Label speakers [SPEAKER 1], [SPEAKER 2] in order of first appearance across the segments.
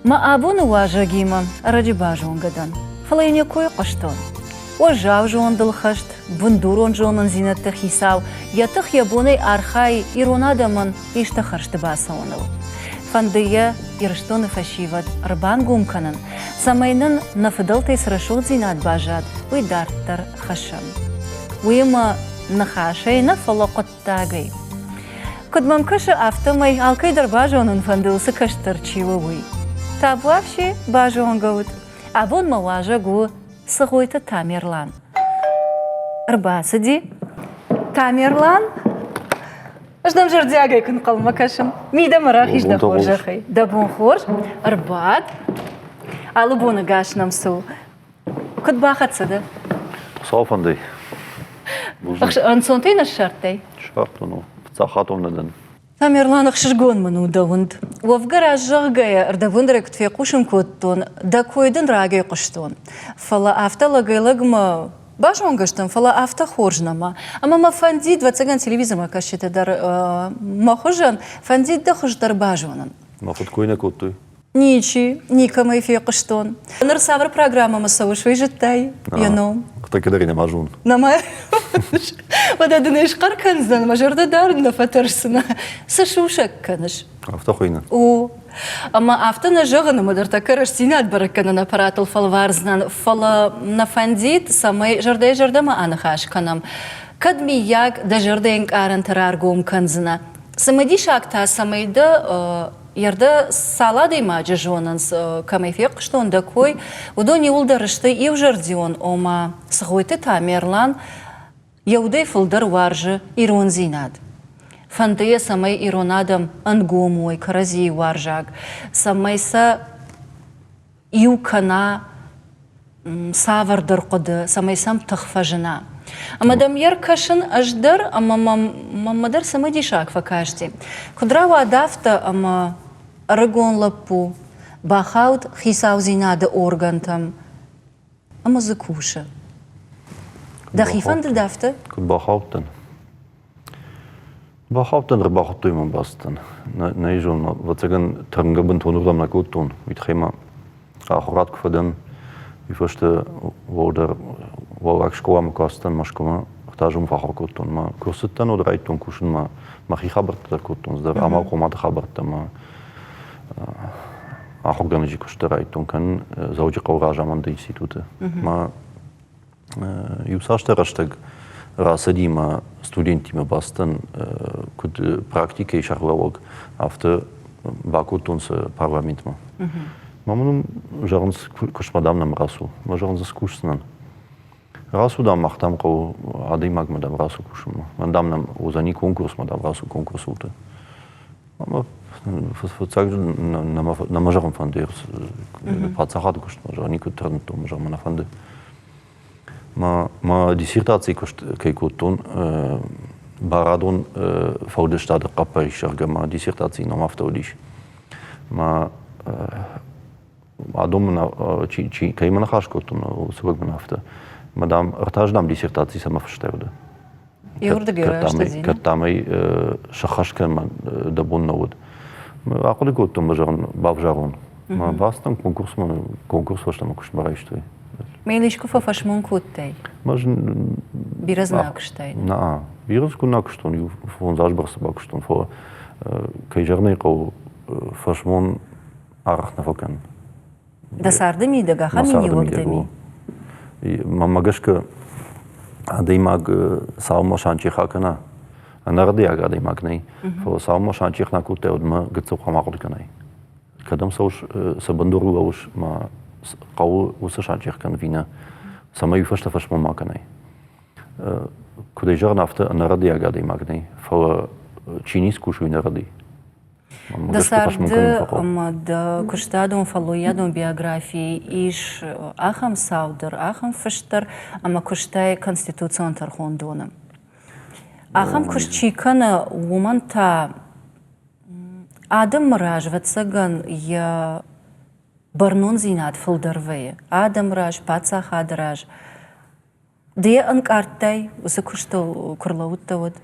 [SPEAKER 1] Мӕ абоны уазӕгимӕ ӕрӕджы базонгӕ дӕн, фӕлӕ йын йӕ кой хъуыстон. Уӕззау зондыл хӕст, бындурон зонындзинӕдты хицау, йӕ тых йӕ бонӕй архайы ирон адӕмӕн исты хӕрзты бацӕуыныл. Фӕнды йӕ Ирыстоны фӕсивӕд ӕрбангом кӕнын, цӕмӕй нын нӕ фыдӕлтӕй цы рӕсугъддзинад баззад, уый дарддӕр хӕссӕм. Уыимӕ ныхасӕй нӕ, фӕлӕ хъуыддагӕй. Куыд мӕм кӕсы, афтӕмӕй алкӕй дӕр базонын фӕнды, уыцы кӕстӕр чи у, уый. Табуафси базонгӕ ут. Абон мӕ уазӕг у Цыгъойты Тамерлан. Ӕрбацыди. Тамерлан, ӕз дӕм зӕрдиагӕй куы нхъӕлмӕ кӕсын. Мидӕмӕ рахиз дӕ хорзӕхӕй. Дӕ бон хорз. Ӕрбад. Алы боны гас нӕм цы у. Куыд бахӕццӕ дӕ?
[SPEAKER 2] Хуыцауы фӕндӕй.
[SPEAKER 1] Ӕнцонтӕй нӕ ссардтай?
[SPEAKER 2] Ссардтон, фыццаг хатт нӕ дӕн.
[SPEAKER 1] Тамерлан, ӕхсызгон мын у дӕ уынд. Уӕвгӕ раст зӕгъгӕйӕ, ӕрдӕбондрӕй куыд фехъусын кодтон, дӕ кой дын рагӕй хъуыстон. Фӕлӕ афтӕ лӕгӕй-лӕгмӕ базонгӕ стӕм, фӕлӕ афтӕ хорз нӕма. Ӕмӕ мӕ фӕндид, ӕвӕццӕгӕн, телевизормӕ кӕсджытӕ дӕр мӕ хуызӕн, фӕндид дӕ хуыздӕр базонын.
[SPEAKER 2] Мӕ фыдкой нӕ кодтой?
[SPEAKER 1] Ничи, никӕмӕй фехъуыстон. Ныр цавӕр программӕмӕ цӕуыс, уый зыдтай йӕ ном?
[SPEAKER 2] Хъуыддаг дӕр нӕма зон.
[SPEAKER 1] Нӕма? Уӕдӕ дын ӕй схъӕр кӕндзӕн, мӕ зӕрдӕ дӕр нӕ фӕтӕрсдзынӕ. Цы сусӕг кӕныс?
[SPEAKER 2] Афтӕ хуыйны.
[SPEAKER 1] О, ӕмӕ афтӕ нӕ зӕгъын, ӕмӕ дӕр тӕккӕ рӕстдзинад бӕрӕггӕнӕн аппаратыл фӕлвардзынӕн, фӕлӕ нӕ фӕндид, цӕмӕй зӕрдӕйы-зӕрдӕмӕ аныхас кӕнӕм. Кӕд, миййаг, дӕ зӕрдӕйы ӕнкъарӕнтӕ раргом кӕндзынӕ. Цымыдисаг та, цӕмӕй дӕ Ердӕ цал адӕймаджы зонынц, кӕмӕй фехъуыстон дӕ кой, уыдон иуылдӕр сты иузӕрдион, ома Цгъойты Тамерлан йӕ удӕй фылдӕр уарзы ирондзинад. Фӕнды йӕ, цӕмӕй ирон адӕм ӕнгом уой, кӕрӕдзийы уарзаг, цӕмӕй сӕ иу кӕна цавӕрдӕр хъуыды, цӕмӕй сӕм тых фӕзына. Ӕмӕ дӕм йе ркӕсын ӕз дӕр ӕмӕ мӕм дӕр цымыдисаг фӕкасти. Куыд рауад афтӕ, ӕмӕ ӕрыгон лӕппу бахауд хицаудзинады органтӕм ӕмӕ дзы кусы. Дӕхи фӕндыд афтӕ?
[SPEAKER 2] Куыд бахаудтӕн? Бахаудтӕн, ӕрбахуыдтой мӕ бацыдтӕн. Нӕ зон, ӕвӕццӕгӕн, тӕрнгӕ бынтон уырдӕм нӕ кодтон. Уый тыххӕй ма ахуырад куы фӕдӕн, уый фӕстӕ уӕлдӕр уӕллаг скъоламӕ куы ацыдтӕн Мӕскуымӕ, ӕртӕ фӕахуыр кодтон. Мӕ куы рцыдтӕн, уӕд райдыдтон кусынмӕ. Мӕхи хабӕрттӕ дӕр кодтон, цыдӕр амалхъомады хабӕрттӕ мӕ ахуыргӕнӕджы куыст дӕр райдыдтон кӕнын Дзӕуджыхъӕуы разамынды институты. Мӕ Иуцасдӕр рӕстӕг рацыди мӕ студенттимӕ бацыдтӕн, куыд практикӕйы сӕргълӕууӕг, афтӕ бакодтон сӕ парламентмӕ. Мӕ мын зӕгъынц, куыстмӕ дам нӕм рацу. Мӕ зӕгъынц, ӕз кусдзынӕн. Рацу, дам, мах дам хъӕуы адӕймагмӕ дам рацу кусынмӕ. Мӕн дам нӕм уыдзӕни конкурсмӕ дам рацу конкурсы уылты. Ӕмӕ фыццаг нӕ мӕ зӕгъын фӕнды паддзахады куыстмӕ, зӕгъын, никуыд тырныдтон, зӕгъын, мӕ нӕ фӕнды. Мӕ диссертацийы куыст кӕй кодтон, барадон фӕлдыстады хъӕппӕрис, зӕгъгӕ, мӕ диссертацийы ном афтӕ уыдис. Мӕ адон мын чи, чи, кӕимӕ ныхас кодтон, уыцы лӕг мын афтӕ, мӕ дам, ӕртӕ дам диссертаци цӕмӕ фыстӕуыд.
[SPEAKER 1] Иуырдыгӕй рӕстдзинад.
[SPEAKER 2] Кӕд дам ӕй сӕххӕст кӕнын дӕ бон нӕ уыд. Ахъуыды кодтон, мӕ зӕгъын, бавзарон. Мӕ бацыдтӕн конкурсмӕ, конкурс фӕстӕмӕ куыстмӕ райстой.
[SPEAKER 1] Мӕн искуы фӕфӕсмон кодтай? Бирӕ дзы нӕ куыстай?
[SPEAKER 2] Нӕ, бирӕ дзы куы нӕ куыстон, иу фондз аз бӕрц бакуыстон, фӕлӕ кӕй зӕгъын ӕй хъӕуы, фӕсмон арӕх нӕ фӕкӕнын.
[SPEAKER 1] Дӕ царды мидӕг ахӕм миниуӕг дӕм и?
[SPEAKER 2] Мӕнмӕ гӕсгӕ, адӕймаг цалынмӕ санчъех акӕна, ӕнӕрдиаг адӕймаг нӕй, фӕлӕ цалынмӕ санчъех нӕ кодтай, уӕдмӕ гыццыл хъуамӕ ахъуыды кӕнай. Кӕдӕм цӕуыс, цы бындурыл лӕууыс, ма хъӕуы уыцы санчъех кӕн ӕви нӕ, цӕмӕй уый фӕстӕ фӕсмон ма кӕнай. Куыд ӕй зӕгъын, афтӕ ӕнӕрдиаг адӕймаг нӕй, фӕлӕ чи ницы кусы, уый нӕ рӕдийы.
[SPEAKER 1] Дӕ царды ӕмӕ дӕ куыстадон, фӕллойадон биографийы ис ахӕм цау дӕр, ахӕм фыст дӕр, ӕмӕ куыстай Конституцион тӕрхондоны. Ахӕм куыст чи кӕны, уымӕн та адӕмы раз, ӕвӕццӕгӕн, йӕ бӕрнондзинад фылдӕр вӕййы. Адӕмы раз, паддзахады раз. Ды йӕ ӕнкъардтай, уыцы куыстыл куы рлӕууыдтӕ, уӕд?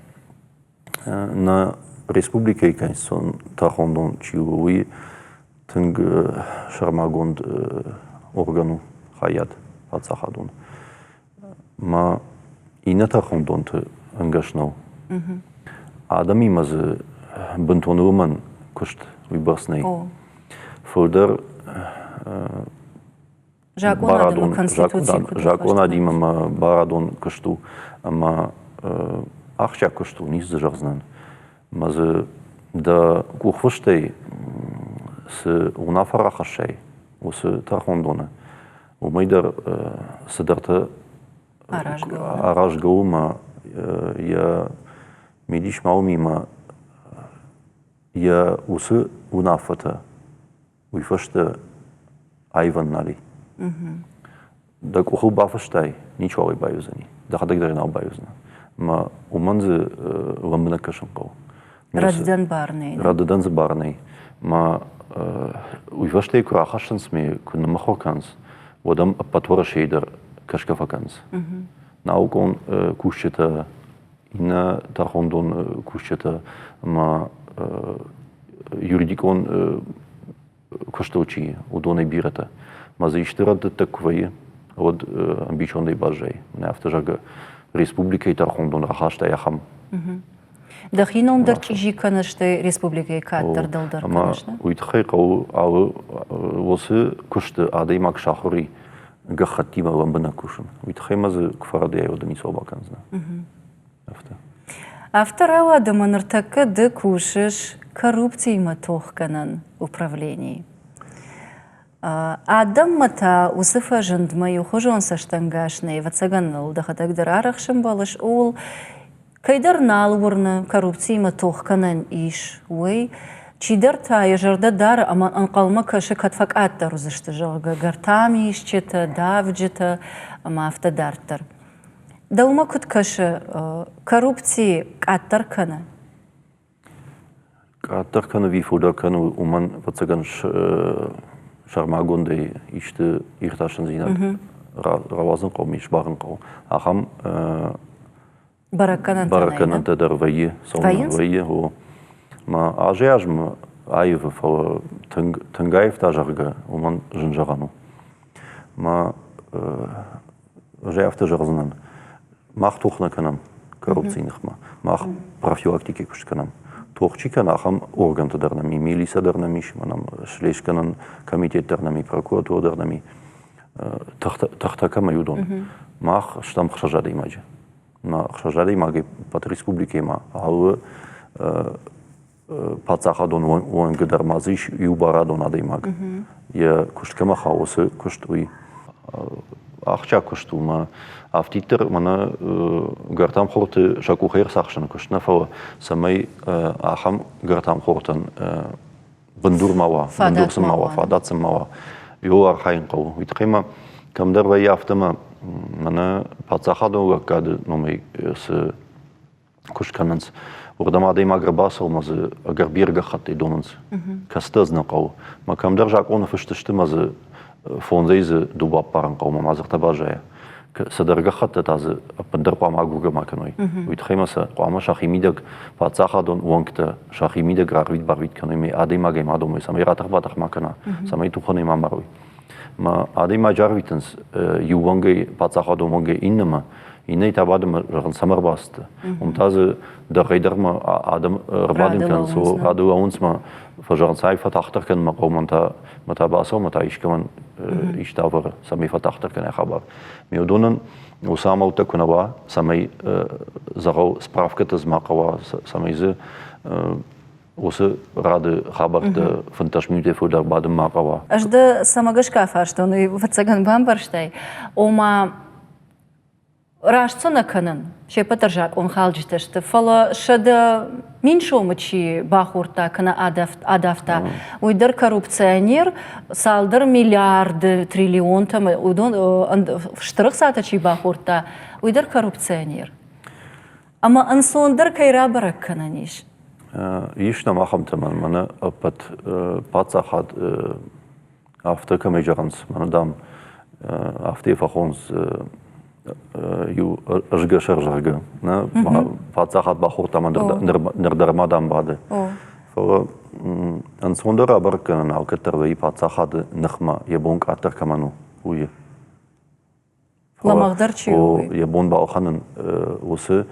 [SPEAKER 2] Нӕ республикӕйы конституцион тӕрхондон чи у, уый Тынг сӕрмагонд орган у хайад паддзахадон. Ма иннӕ тӕрхондонты ӕнгӕс нӕу. Адӕмимӕ дзы бынтон уымӕн куыст уыйбӕрц нӕй. Фылдӕр закъонадимӕ мӕ барадон куыст у ӕмӕ ахсджиаг куыст у, ницы дзы зӕгъдзынӕн. Мӕ дзы дӕ къухфыстӕй цы уынаффӕ рахӕссай уыцы тӕрхондоны, уымӕй дӕр цыдӕртӕ аразгӕ у мӕ йӕ мидис ма уымимӕ йӕ уыцы уынаффӕтӕ уый фӕстӕ аивӕн нал и. Дӕ къухыл бафыстай, ничиуал ӕй баивдзӕни, дӕхӕдӕг дӕр нал баивдзынӕ. Ӕмӕ уымӕн дзы лӕмбынӕг кӕсын хъӕуы.
[SPEAKER 1] Рӕдыдӕн бар нӕй.
[SPEAKER 2] Рӕдыдӕн дзы бар нӕй. Мӕ уый фӕстӕ куы рахӕссынц ме куы ныммыхуыр кӕнынц, уӕд ӕм ӕппӕт Уӕрӕсейы дӕр кӕсгӕ фӕкӕнынц. Наукон кусджытӕ, иннӕ тӕрхондон кусджытӕ ӕмӕ юридикон куыстыл чи, уыдонӕй бирӕтӕ. Мӕ дзы исты рӕдыдтӕ куы вӕййы, уӕд ӕмбисондӕй баззайы. Мӕнӕ афтӕ зӕгъгӕ, республикӕйы тӕрхондон рахаста ахӕм.
[SPEAKER 1] Дӕхи ном дӕр чъизи кӕныс, стӕй республикӕйы кад дӕр дӕлдӕр кӕныс,
[SPEAKER 2] нӕ? Уый тыххӕй хъӕуы алы уыцы куысты адӕймаг сахуыр и гӕххӕттимӕ лӕмбынӕг кусын. Уый тыххӕй ма дзы куы фӕрӕдыйай, уӕд ницуал бакӕндзынӕ. Афтӕ.
[SPEAKER 1] Афтӕ рауад, ӕмӕ ныртӕккӕ ды кусыс коррупциимӕ тохгӕнӕн управленийы. Адӕммӕ та уыцы фӕзындмӕ иухуызон цӕстӕнгас нӕй, ӕвӕццӕгӕн ныл дӕхӕдӕг дӕр арӕх сӕмбӕлыс, ууыл кӕйдӕр нал уырны, коррупциимӕ тох кӕнӕн ис, уый. Чидӕр та йӕ зӕрдӕ дары ӕмӕ ӕнхъӕлмӕ кӕсы, кӕд фӕкъаддӕр уыдзысты, зӕгъгӕ, гӕртамисджытӕ, давджытӕ ӕмӕ афтӕ дарддӕр. Дӕумӕ куыд кӕсы, коррупци къаддӕр кӕны?
[SPEAKER 2] Къаддӕр кӕны ӕви фылдӕр кӕны, уымӕн, ӕвӕццӕгӕн, сӕрмагондӕй исты иртасындзинад рауадзын хъӕуы, сбарын хъӕуы. Ахӕм бӕрӕггӕнӕнтӕ дӕр вӕййы, цӕуылнӕ вӕййы. О. Мӕ азӕй-азмӕ аивы, фӕлӕ тынг, тынг аивта, зӕгъгӕ, уымӕн зын зӕгъӕн у. Мӕ ӕз афтӕ зӕгъдзынӕн, мах тох нӕ кӕнӕм коррупцийы ныхмӕ, мах профилактикӕйы куыст кӕнӕм. Тох чи кӕны, ахӕм органтӕ дӕр нӕм и, милицӕ дӕр нӕм ис, мӕнӕ слестгӕнӕн комитет дӕр нӕм и, прокуратура дӕр нӕм и, тыхтӕ кӕмӕй уыдон. Мах стӕм 6 адӕймаджы. 6 адӕймагӕй ӕппӕт республикӕимӕ алы паддзахадон уӕнгы дӕр ма дзы ис иу барадон адӕймаг. Йӕ куыст кӕмӕ хауы, уыцы куыст уый ахсджиаг куыст у мӕ афтиддӕр мӕнӕ гӕртамхорты сӕ къухӕй ӕрцахсыны куыст нӕ, фӕлӕ цӕмӕй ахӕм гӕртамхортӕн бындур ма уа, бындур сын ма уа, фадат сын ма уа, иуыл архайын хъӕуы. Уый тыххӕй ма кӕмдӕр вӕййы афтӕ мӕ мӕнӕ паддзахадон лӕггады номӕй цы куыст кӕнынц. Уырдӕм адӕймаг ӕрбацӕуы ӕмӕ дзы ӕгӕр бирӕ гӕххӕттӕй домынц. Кӕцытӕ дзы нӕ хъӕуы. Мӕ кӕмдӕр закъоны фыст сты мӕ дзы фондзӕй дзы дыууӕ аппарын хъӕуы, мӕ ма дзырдтӕ баззайа. Цыдӕр гӕххӕттӕ та дзы ӕппындӕр хъуамӕ агургӕ ма кӕной. Уый тыххӕй ма сӕ хъуамӕ сӕхимидӕг паддзахадон уӕнгтӕ сӕхимидӕг рарвит-барвит кӕной, мӕ адӕймагӕй ма домой, цӕмӕй ратӕх-батӕх ма кӕна, цӕмӕй тухӕнӕй ма марой. Мӕ адӕймаджы арвитынц иу уӕнгӕй паддзахадон уӕнгӕй иннӕмӕ, иннӕй та бадӕмӕ зӕгъын цӕмӕ ӕрбацыдтӕ. Уым та дзы дӕргъӕй-дӕргъмӕ адӕм ӕрбадын кӕнынц, рады лӕууынц мӕ фӕзӕгъынц, ай фӕтагъддӕр кӕнынмӕ хъӕуы, мӕн та мӕ та бацӕуы, мӕ та искӕмӕн исты ӕвӕры, цӕмӕй фӕтагъддӕр кӕна хабар. Ме уыдонӕн уыцы амӕлттӕ куы нӕ уа, цӕмӕй дзӕгъӕл справкӕтӕ дзы ма хъӕуа, цӕмӕй дзы уыцы рады хабӕрттӕ 15 минутӕй фылдӕр бадын ма хъӕуа.
[SPEAKER 1] Ӕз дӕ цӕмӕ гӕсгӕ фарстон, уый ӕвӕццӕгӕн бамбӕрстай. Ома, раст сӕ нӕ кӕнын, се ппӕт дӕр закъонхалджытӕ сты, фӕлӕ 100 000 сомы чи бахордта кӕнӕ адавта, уый дӕр коррупционер, цалдӕр миллиарды, триллионтӕм, уыдон стыр ӕхцатӕ чи бахордта, уый дӕр коррупционер. Ӕмӕ ӕнцондӕр кӕй рабӕрӕг кӕнӕн ис?
[SPEAKER 2] Ис нӕм ахӕмтӕ, мӕнӕ ӕппӕт паддзахад афтӕ кӕмӕй зӕгъынц, мӕнӕ, дам, афтӕ фӕхонынц иу ӕзгӕсӕр, зӕгъгӕ, нӕ паддзахад бахордта ӕмӕ ныр дӕр ма, дам, бады. Фӕлӕ Ӕнцондӕр абӕрӕг кӕнӕн алкӕддӕр вӕййы паддзахады ныхмӕ, йӕ бон къаддӕр кӕмӕн у, уый.
[SPEAKER 1] Лӕмӕгъдӕр чи у?
[SPEAKER 2] Йӕ бон балхӕнын уыцы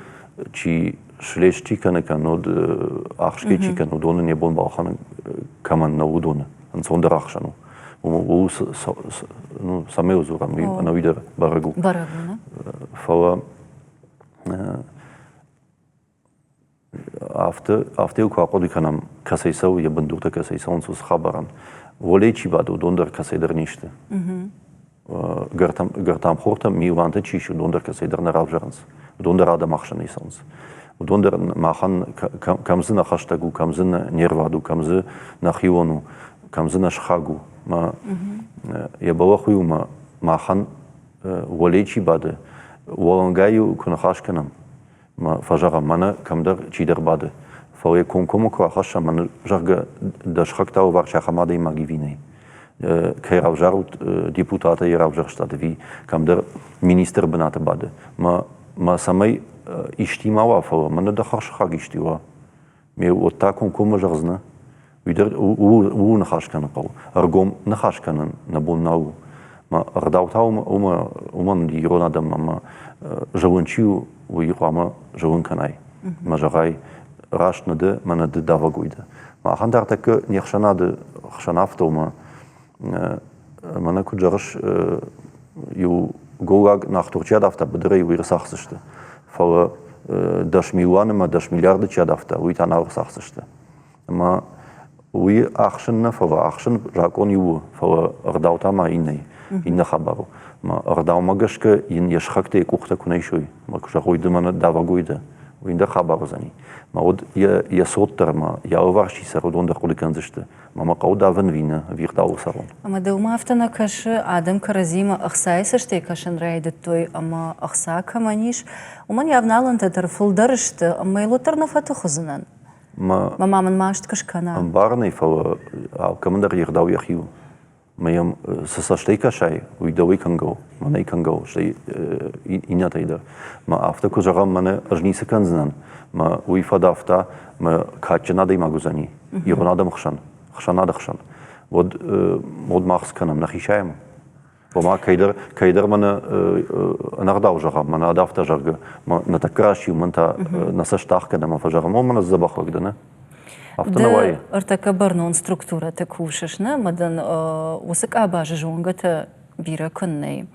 [SPEAKER 2] чи слест чи кӕны, кӕннод ахсгӕ чи кӕны, уыдонӕн йӕ бон балхӕнын кӕмӕн нӕу, уыдоны ӕнцондӕр ахсӕн у. Ууыл цӕмӕй дзурӕм, уый ӕнӕуи дӕр бӕрӕг у.
[SPEAKER 1] Бӕрӕг у, нӕ?
[SPEAKER 2] Фӕлӕ Афтӕ, афтӕ-иу куы ахъуыды кӕнӕм, кӕцӕй цӕуы, йӕ бындуртӕ кӕцӕй цӕуынц уыцы хабарӕн, уӕле чи бады, уыдон дӕр кӕцӕйдӕр не сты. Гӕртамхортӕ, милуантӕ чи ис, уыдон дӕр кӕцӕйдӕр нӕ равзӕрынц. Уыдон дӕр адӕм ӕхсӕнӕй цӕуынц. Уыдон дӕр махӕн кӕм дзы нӕ хӕстӕг у, кӕм дзы не рвад у, кӕм дзы нӕхион у, кӕм дзы нӕ сыхаг у. Мӕ йӕ бӕллӕх уый у, мӕ махӕн уӕле чи бады, уӕлӕнгай-иу куы ныхас кӕнӕм, фӕзӕгъӕм, мӕнӕ кӕмдӕр чидӕр бады, фӕлӕ йӕ комкоммӕ куы рахӕссӕм, мӕнӕ, зӕгъгӕ, дӕ сыхӕгтӕ алыварс ахӕм адӕймаг ӕви нӕй. Кӕй равзарут депутатӕй йӕ равзӕрстат ӕви кӕмдӕр министр бынаты бады. Мӕ, мӕ цӕмӕй исти ма уа, фӕлӕ мӕнӕ дӕ хӕрзсыхаг исти уа. Ме уӕд та комкоммӕ зӕгъдзынӕ, уый дӕр ууыл ныхас кӕнын хъӕуы. Ӕргом ныхас кӕнын нӕ бон нал у. Мӕ ӕгъдау та уымӕн уыди ирон адӕммӕ ӕмӕ зылын чи у, уый хъуамӕ зылын кӕнай. Мӕ зӕгъай, раст нӕ дӕ, мӕнӕ ды давӕг уый дӕ. Махӕн дӕр тӕккӕ не хсӕнады хсӕн афтӕ у, мӕ мӕнӕ куыд зӕгъыс, иу голлаг нахтур чи адавта быдырӕй, уый ӕрцахсдзысты. Фӕлӕ 10 милуаны ӕмӕ 10 миллиарды чи адавта, уый та нал ӕрцахсдзысты. Ӕмӕ уый ахсын нӕ, фӕлӕ ахсын закъон иу у, фӕлӕ ӕгъдау та ма иннӕ, иннӕ хабар у. Ӕмӕ ӕгъдаумӕ гӕсгӕ йын йӕ сыхӕгтӕ йӕ къухтӕ куы нӕ исой, ӕмӕ куы зӕгъой, ды мӕнӕ давӕгой дӕ, уый ӕндӕр хабар уыдзӕни. Ӕмӕ уӕд йӕ цот дӕр ӕмӕ йӕ алыварс чи цӕры, уыдон дӕр хъуыды кӕндзысты, Ӕмӕ мӕ хъӕуы давын ӕви нӕ, ӕви ӕгъдауыл цӕрон?
[SPEAKER 1] Ӕмӕ дӕумӕ афтӕ нӕ кӕсы, адӕм кӕрӕдзимӕ ӕхцайы цӕстӕй кӕсын райдыдтой ӕмӕ ӕхца кӕмӕн ис, уымӕн йӕ авналӕнтӕ дӕр фылдӕр сты, ӕмӕ йыл уӕддӕр нӕ фӕтых уыдзынӕн. Мӕ ма мын маст куы скӕна.
[SPEAKER 2] Ӕмбарын ӕй, фӕлӕ алкӕмӕн дӕр йе гъдау йӕхи у. Мӕ йӕм цы цӕстӕй кӕсай, уый дӕуӕй кӕнгӕ у, мӕнӕй кӕнгӕ у, стӕй иннӕтӕй дӕр. Мӕ афтӕ куы зӕгъӕм, мӕнӕ ӕз ницы кӕндзынӕн, мӕ уый фӕдавта, мӕ кадджын адӕймаг уыдзӕни ирон адӕмы хсӕн, хсӕнады хсӕн, уӕд, уӕд мах цы кӕнӕм, нӕхи сайӕм? Ома кӕйдӕр, кӕйдӕр мӕнӕ ӕнӕгъдау зӕгъӕм, мӕнӕ адавта, зӕгъгӕ, нӕ тӕккӕ раз чи у, мӕн та нӕ цӕст ахгӕд ӕмӕ фӕзӕгъӕм, о, мӕнӕ дзӕбӕх лӕг дӕ, нӕ? Афтӕ нӕ уайы?
[SPEAKER 1] Ӕртӕккӕ бӕрнон структурӕты кусыс, нӕ? Ӕмӕ дын уыцы къабазы зонгӕтӕ бирӕ куыннӕ и.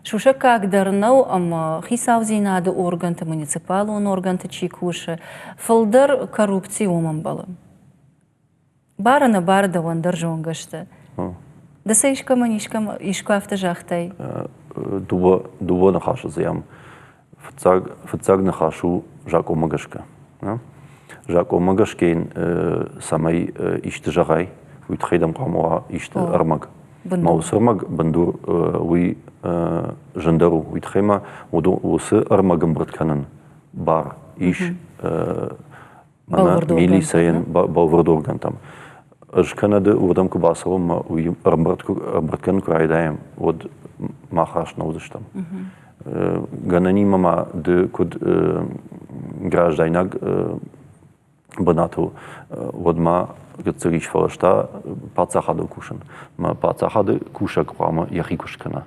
[SPEAKER 1] Сусӕггаг дӕр нӕу, ӕмӕ хицаудзинады органты, муниципалон органты чи кусы, фылдӕр коррупци уым ӕмбӕлы. Бар-ӕнӕбары дӕуӕн дӕр зонгӕ сты. Ды сӕ искӕмӕн искӕмӕ искуы афтӕ загътай?
[SPEAKER 2] Дыууӕ ныхасы дзы ам. Фыццаг, фыццаг ныхас у закъонмӕ гӕсгӕ. Закъонмӕ гӕсгӕ йын цӕмӕй исты зӕгъай, уый тыххӕй дӕм хъуамӕ уа исты ӕрмӕг. Ма уыцы ӕрмӕг бындур уый зындӕр у. Уый тыххӕй ма уыцы ӕрмӕг ӕмбырд кӕнын бар ис мӕнӕ милицӕйӕн бӕлвырд органтӕм. Ӕз кӕнӕ ды уырдӕм куы бацӕуӕм ӕмӕ уый ӕрӕмбырд кӕнын куы райдайӕм, уӕд мах раст нӕ уыдзыстӕм. Гӕнӕнимӕ ма ды куыд граждайнаг бынатыл, уӕд ма гыццыл ис фӕлӕ паддзахадыл кусын. Мӕ паддзахады кусӕг хъуамӕ йӕхи куыст кӕна.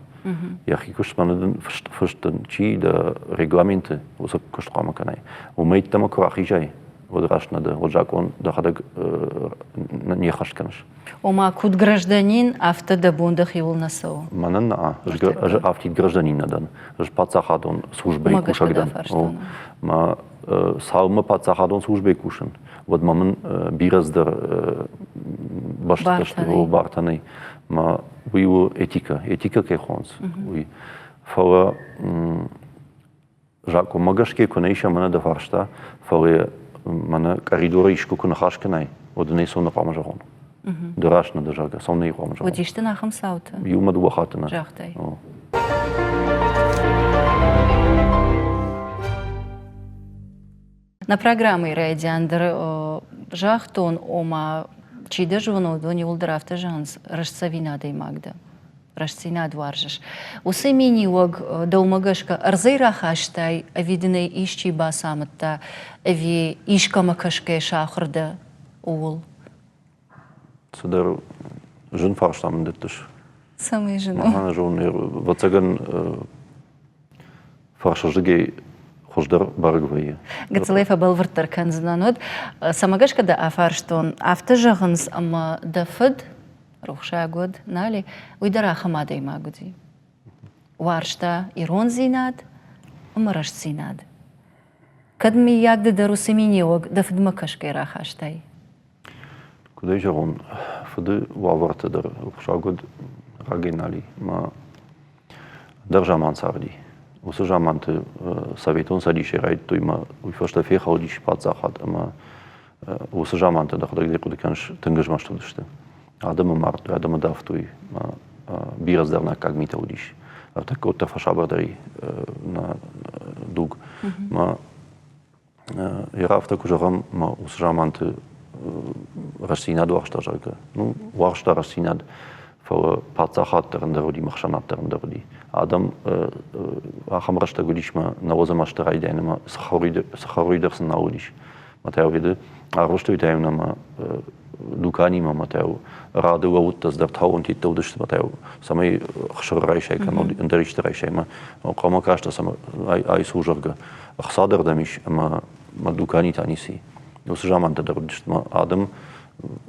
[SPEAKER 2] Йӕхи куыст мӕнӕ дын фыст дын чи дӕ регламенты уыцы куыст хъуамӕ кӕнай. Уымӕй йеддӕмӕ куы рахизай, уӕд раст нӕ дӕ, уӕд закъон дӕхӕдӕг не ххӕст кӕныс.
[SPEAKER 1] Ома, куыд гражданин, афтӕ дӕ бон дӕхиуыл нӕ цӕуы?
[SPEAKER 2] Мӕнӕн нӕ, ӕз афтид гражданин нӕ дӕн. Ӕз паддзахадон службӕйы кусӕг дӕн. Мӕ цалынмӕ паддзахадон службӕйы кусын, уӕдмӕ мын бирӕ цыдӕр бӕстӕ сты бартӕ нӕй. Мӕ уый у этикӕ, этикӕ кӕй хонынц, уый. Фӕлӕ закъонмӕ гӕсгӕ куы нӕ ис ӕмӕ нӕ дӕ фарста, фӕлӕ мӕнӕ коридоры искуы куы ныхас кӕнай, уӕд ын ӕй цонны хъуамӕ зӕгъон. Ды раст нӕ дӕ, зӕгъгӕ, цонны хъуамӕ зӕгъон.
[SPEAKER 1] Уыдис дын ахӕм цаутӕ?
[SPEAKER 2] Иумӕ дыууӕ хатты нӕ.
[SPEAKER 1] Загътай. Нӕ программӕйы райдиан дӕр загътон, ома, чи дӕ зоны, уыдон иууылдӕр афтӕ зӕгъынц, рӕстдзӕвин адӕймаг дӕ, рӕстдзинад уарзыс. Уыцы миниуӕг дӕумӕ гӕсгӕ ӕрдзӕй рахастай, ӕви дын ӕй исчи бацамыдта, ӕви искӕмӕ кӕсгӕ сахуыр дӕ, ууыл?
[SPEAKER 2] Цыдӕр зын фарста мын дӕттыс.
[SPEAKER 1] Цӕмӕй зын у?
[SPEAKER 2] Мӕнӕ зонын, ӕвӕццӕгӕн, фӕрсырдыгӕй хуыздӕр бӕрӕг вӕййы.
[SPEAKER 1] Гыццылӕй фӕбӕлвырддӕр кӕндзынӕн уӕд. Цӕмӕ гӕсгӕ дӕ афарстон, афтӕ зӕгъынц, ӕмӕ дӕ фыд, рухсаг уӕд, Нали, уый дӕр ахӕм адӕймаг уыди. Уарзта ирондзинад ӕмӕ рӕстдзинад. Кӕд, мыййаг, ды дӕр уыцы миниуӕг дӕ фыдмӕ кӕсгӕ рахастай?
[SPEAKER 2] Куыд ӕй зӕгъон, фыды уавӕртӕ дӕр рухсаг уыд рагӕй нал и. Мӕ ӕндӕр заман царди. Уыцы заманты Советон Цӕдисӕй райдыдтой ӕмӕ уый фӕстӕ фехӕлдис паддзахад ӕмӕ уыцы замантӕ дӕхӕдӕг дӕ хъуыды кӕныс, тынг змӕст уыдысты. Адӕмы мардтой, адӕмы давтой, бирӕ зӕрнаккаг митӕ уыдис. Ӕртӕккӕ уӕддӕр фӕсабырдӕр и нӕ дуг. Мӕ Йӕ афтӕ куы зӕгъӕм, мӕ уыцы заманты рӕстдзинад уарзта, зӕгъгӕ. Ну, уарзта рӕстдзинад, фӕлӕ паддзахад дӕр ӕндӕр уыди, ӕхсӕнад дӕр ӕндӕр уыди. Адӕм ахӕм рӕстӕг уыдис, мӕ нӕуӕдзӕм азты райдианы ма цы дӕр сын нал уыдис. Мӕ та уыды арвыстой та-иу нӕ дуканимӕ мӕ та рады лӕууыдтӕ цыдӕр талонтиттӕ уыдысты мӕ та цӕмӕй хсыр райсай кӕнӕ ӕндӕр исты райсай мӕ хъуамӕ кастӕ цӕмӕ айс у зӕгъгӕ ӕхца дӕр дӕм ис ӕмӕ мӕ дукани та ницы и. Уыцы замантӕ дӕр уыдысты мӕ адӕм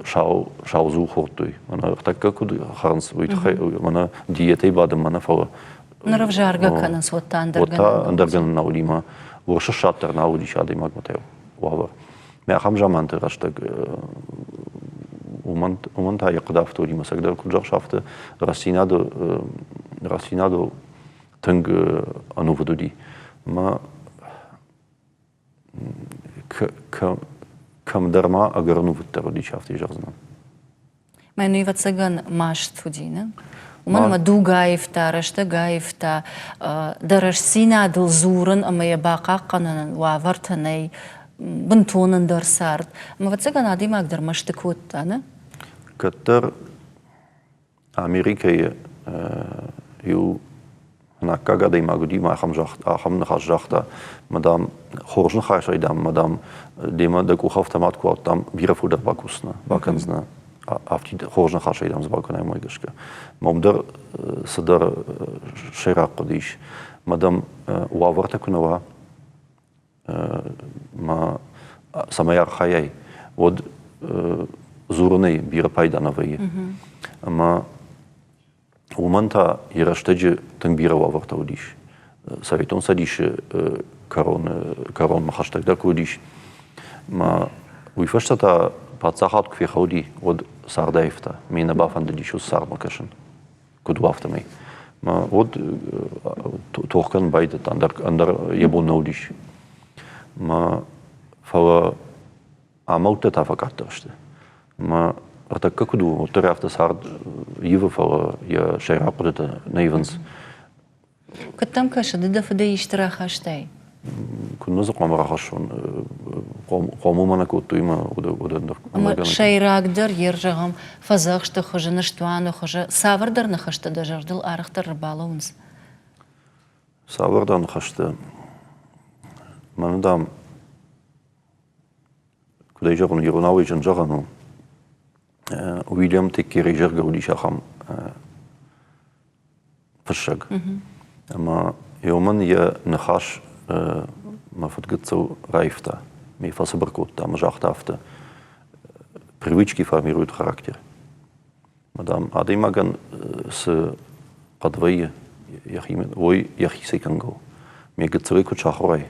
[SPEAKER 2] сау сау дзул хордтой. Мӕнӕ ӕртӕккӕ куыд хӕрынц, уый тыххӕй мӕнӕ диетӕй бадын мӕнӕ фӕлӕ
[SPEAKER 1] Ныр ӕвзаргӕ кӕнынц, уӕд та ӕндӕр
[SPEAKER 2] уӕд та ӕндӕр гӕнӕн нал уыди мӕ урсы ссад дӕр нал уыдис адӕймагмӕ та уавӕр. Мӕ ахӕм заманты рӕстӕг уымӕн, уымӕн та йӕ хъуыды афтӕ уыди, мӕ цӕгдӕр куыд зӕгъыс, афтӕ рӕстдзинады, рӕстдзинадыл тынг ӕнувыд уыди. Мӕ кӕмдӕр ма ӕгӕр ӕнувыддӕр уыдис, афтӕ зӕгъдзынӕн.
[SPEAKER 1] Мӕн, ӕвӕццӕгӕн, маст уыди, нӕ? Уымӕн ӕмӕ дуг аивта, рӕстӕг аивта, дӕ рӕстдзинадыл дзурын ӕмӕ йӕ бахъахъхъӕнынӕн уавӕртӕ нӕй, бынтон ӕндӕр цард. Ӕмӕ, ӕвӕццӕгӕн, адӕймаг дӕр мӕсты кодта, нӕ?
[SPEAKER 2] Кӕддӕр Америкӕйы иу ӕнаккаг адӕймаг уыди ӕмӕ ахӕм, ахӕм ныхас загъта, мӕ, дам, хорз ныхасӕй, дам, мӕ, дам, демӕ дӕ къух автомат куы ауыдтам, бирӕ фылдӕр бакусдзынӕ, бакӕндзынӕ. Афтид хорз ныхасӕй, дам, дзы бакӕнай, уымӕ гӕсгӕ. Мӕ уым дӕр цыдӕр сӕйраг хъуыды ис. Мӕ, дам, уавӕртӕ куы нӕ уа, ма цӕмӕй архайай, уӕд дзурынӕй бирӕ пайда нӕ вӕййы. Ӕмӕ уымӕн та йӕ рӕстӕджы тынг бирӕ уавӕртӕ уыдис. Советон Цӕдисы кӕроны кӕронмӕ хӕстӕгдӕр куы уыдис, ма уый фӕстӕ та паддзахад куы фехӕлди, уӕд цард аивта. Ме нӕ бафӕндыдис уыцы цардмӕ кӕсын. Куыд у афтӕмӕй. Уӕд тох кӕнын байдыдта, ӕндӕр, ӕндӕр йӕ бон нӕ уыдис. Фӕлӕ амӕлттӕ та фӕкъаддӕр сты. Мӕ ӕртӕккӕ куыд у, уӕддӕр афтӕ цард ивы, фӕлӕ йӕ сӕйраг хъуыдытӕ нӕ ивынц.
[SPEAKER 1] Куыд дӕм кӕсы, ды дӕ фыдӕй исты рахастай?
[SPEAKER 2] Куыннӕ дзы хъуамӕ рахӕссон? Хъомыл мӕ нӕ кодтой ӕмӕ уыдон
[SPEAKER 1] Ӕмӕ сӕйрагдӕр йе рзӕгъӕм фӕдзӕхсты хуызы, ныстуаны хуызы цавӕрдӕр ныхӕстӕ дӕ зӕрдыл арӕхдӕр ӕрбалӕууынц?
[SPEAKER 2] Цавӕрдӕр ныхӕстӕ? Мӕнӕ, дам, куыд ӕй зӕгъон, иронау ӕй зын зӕгъӕн у. Уильям Теккерей зӕгъгӕ уыдис ахӕм фыссӕг. Ӕмӕ уымӕн йӕ ныхас мӕ фыдгыццыл раивта, ме фӕцыбыр кодта ӕмӕ загъта афтӕ: Привычки формируют характер. Мадам, адӕймагӕн цы хъӕд вӕййы, йӕхи, уый йӕхицӕй кӕнгӕ у. Ме гыццылӕй куыд сахуыр ай,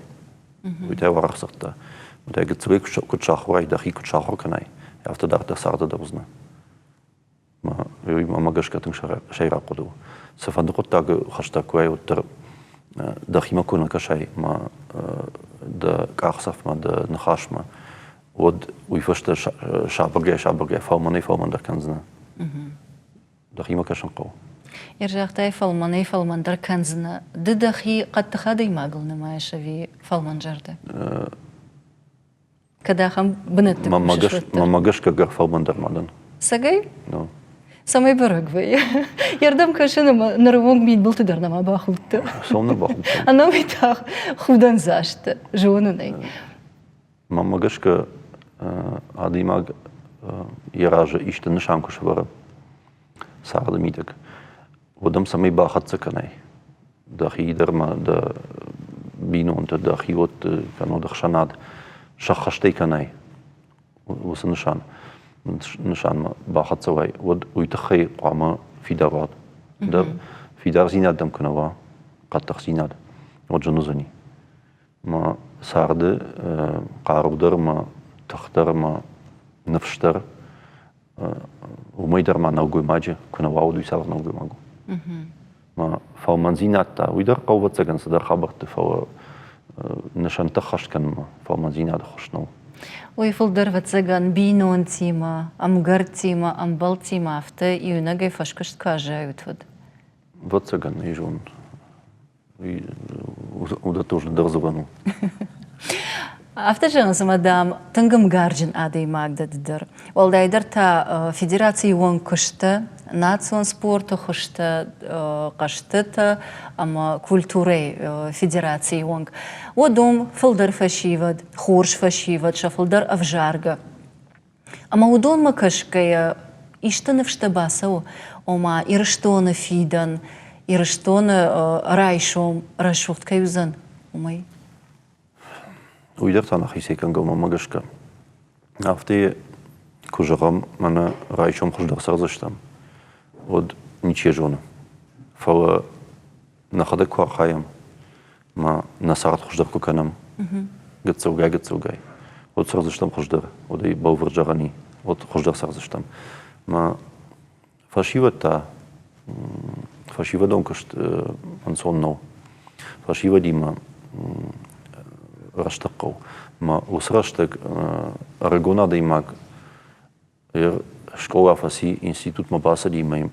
[SPEAKER 2] уый та уӕрӕх дзырдта. Дӕ гыццылӕй куыд сахуыр ай, дӕхи куыд сахуыр кӕнай, афтӕ дарддӕр царды дӕр уыдзынӕ. Уый мӕмӕ гӕсгӕ тынг сӕйраг хъуыды у. Цыфӕнды хъуыддаг хӕстӕг куы уай, уӕддӕр дӕхимӕ куы нӕ кӕсай мӕ дӕ къахдзӕфмӕ, дӕ ныхасмӕ, уӕд уый фӕстӕ сабыргай-сабыргай фӕлмӕнӕй-фӕлмӕндӕр кӕндзынӕ. Дӕхимӕ кӕсын хъӕуы.
[SPEAKER 1] Ӕрзагътай фӕлмӕнӕй-фӕлмӕндӕр кӕндзынӕ. Ды дӕхи хъӕддых адӕймагыл нымайыс ӕви фӕлмӕнзӕрдӕ? Кӕд ахӕм бынӕтты кусыс, уӕддӕр.
[SPEAKER 2] Мӕнмӕ гӕсгӕ ӕгӕр фӕлмӕндӕр ма дӕн.
[SPEAKER 1] Цӕгӕй?
[SPEAKER 2] Ну.
[SPEAKER 1] Цӕмӕй бӕрӕг вӕййы? Йе рдӕм кӕсын ӕмӕ ныры онг мидбылты дӕр нӕма бахудтӕ.
[SPEAKER 2] Цӕуыл нӕ бахудтӕн?
[SPEAKER 1] Ӕнӕуи та худӕндзаст зонын ӕй.
[SPEAKER 2] Мӕнмӕ гӕсгӕ адӕймаг. йӕ разы исты нысан куы сӕвӕры царды мидӕг, уӕд ӕм цӕмӕй бахӕццӕ кӕнай, дӕхи дӕр ма дӕ бинонтӕ, дӕ хиуӕтты кӕнӕ де хсӕнад сӕххӕстӕй кӕнай, уыцы нысан нысанмӕ бахӕццӕ уай, уӕд уый тыххӕй хъуамӕ фидар уат. Дӕ фидардзинад дӕм куы нӕ уа, хъӕддыхдзинад, уӕд зын уыдзӕни. Мӕ царды хъару дӕр, мӕ тых дӕр, мӕ ныфс дӕр, уымӕй дӕр ма нӕлгоймаджы куы нӕ уа, уӕд уый цавӕр нӕлгоймаг у? Мӕ фӕлмӕндзинад та, уый дӕр хъӕуы, ӕвӕццӕгӕн, цыдӕр хабӕртты, фӕлӕ нысӕнттӕ ххӕст кӕнынмӕ фӕлмӕндзинады ххуыс нӕу.
[SPEAKER 1] Уый фылдӕр, ӕвӕццӕгӕн, бинонтимӕ, ӕмгӕрттимӕ, ӕмбӕлттимӕ афтӕ иунӕгӕй фӕскуыст куы аззайут, уӕд?
[SPEAKER 2] Ӕвӕццӕгӕн, ӕй зонын. Уыдӕттӕ зындӕр дзурӕн у.
[SPEAKER 1] Афтӕ зӕгъынц, ӕмӕ, дам, тынг ӕмгарджын адӕймаг дӕ ды дӕр. Уӕлдайдӕр та федерацийы уӕнг куысты, национ спорты хуызтӕ, хъӕзтытӕ ӕмӕ культурӕйы федерацийы уӕнг. Уӕд уым фылдӕр фӕсивӕд, хорз фӕсивӕд, сӕ фылдӕр ӕвзаргӕ. Ӕмӕ уыдонмӕ кӕсгӕйӕ исты ныфстӕ бацӕуы, ома Ирыстоны фидӕн, Ирыстоны райсом рӕсугъд кӕй уыдзӕн, уымӕй?
[SPEAKER 2] Уый дӕр та нӕхицӕй кӕнгӕ мӕнмӕ гӕсгӕ. Афтӕ куы зӕгъӕм, мӕнӕ райсом хуыздӕр цӕрдзыстӕм, уӕд ничи зоны. Фӕлӕ нӕхӕдӕг куы архайӕм, ма нӕ цард хуыздӕр куы кӕнӕм, гыццылгай-гыццылгай, уӕд цӕрдзыстӕм хуыздӕр, уӕд ӕй бӕлвырд зӕгъӕн и, уӕд хуыздӕр цӕрдзыстӕм. Ма фӕсивӕд та, фӕсивӕдон куыст ӕнцон нӕу. Фӕсивӕдимӕ рӕстӕг хъӕуы. Ма уыцы рӕстӕг ӕрыгон адӕймаг Скъола фӕци, институтмӕ бацыди ӕмӕ йын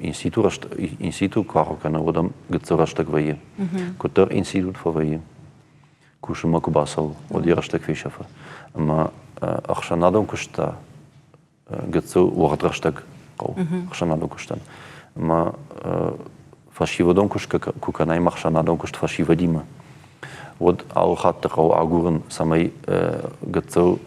[SPEAKER 2] институт куы ахуыр кӕны, уӕд ӕм гыццыл рӕстӕг вӕййы. Куыддӕр институт фӕвӕййы, кусынмӕ куы бацӕуы, уӕд йӕ рӕстӕг фесӕфы. Ӕмӕ ӕхсӕнадон куыст та гыццыл уӕгъд рӕстӕг хъӕуы ӕхсӕнадон куыстӕн. Ӕмӕ фӕсивӕдон куыст куы кӕнай ӕмӕ ӕхсӕнадон куыст фӕсивӕдимӕ, уӕд алы хатт хъӕуы агурын, цӕмӕй гыццыл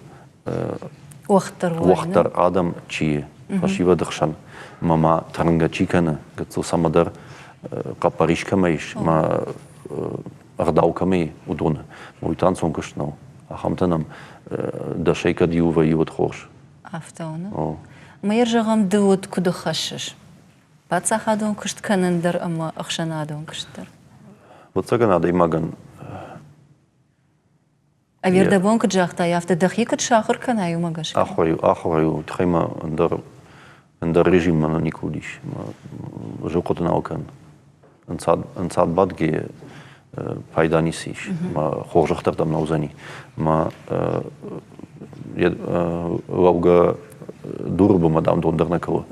[SPEAKER 2] уӕгъддӕр адӕм чи фӕсивӕды хсӕн ӕмӕ ма тӕрнгӕ чи кӕны, гыццыл цӕмӕдӕр хъӕппӕрис кӕмӕ ис, ӕмӕ ӕгъдау кӕмӕ и, уыдоны. Уый та ӕнцон куыст нӕу. Ахӕмтӕ нӕм дӕсӕй кӕд иу вӕййы, уӕд хорз.
[SPEAKER 1] Афтӕ у. Ӕмӕ йӕ зӕгъӕм, ды уӕд куыд ӕххӕссыс? Паддзахадон куыст кӕнын дӕр ӕмӕ ӕхсӕнадон куыст дӕр?
[SPEAKER 2] Ӕвӕццӕгӕн, адӕймагӕн
[SPEAKER 1] Ӕви ӕрдӕбон куыд загътай, афтӕ дӕхи куыд сахуыр кӕнай, уымӕ гӕсгӕ?
[SPEAKER 2] Ахуыр у, тыххӕй ма ӕндӕр, ӕндӕр режим мӕнӕ никуы уыдис. Зын хъуыды нал кӕн. Ӕнцад, ӕнцад бадгӕ пайда ницы ис. Мӕ хорзӕх дӕр дӕм нӕ уыдзӕни. Мӕ лӕугӕ дуры бынмӕ, дам, дон дӕр нӕ кӕлы.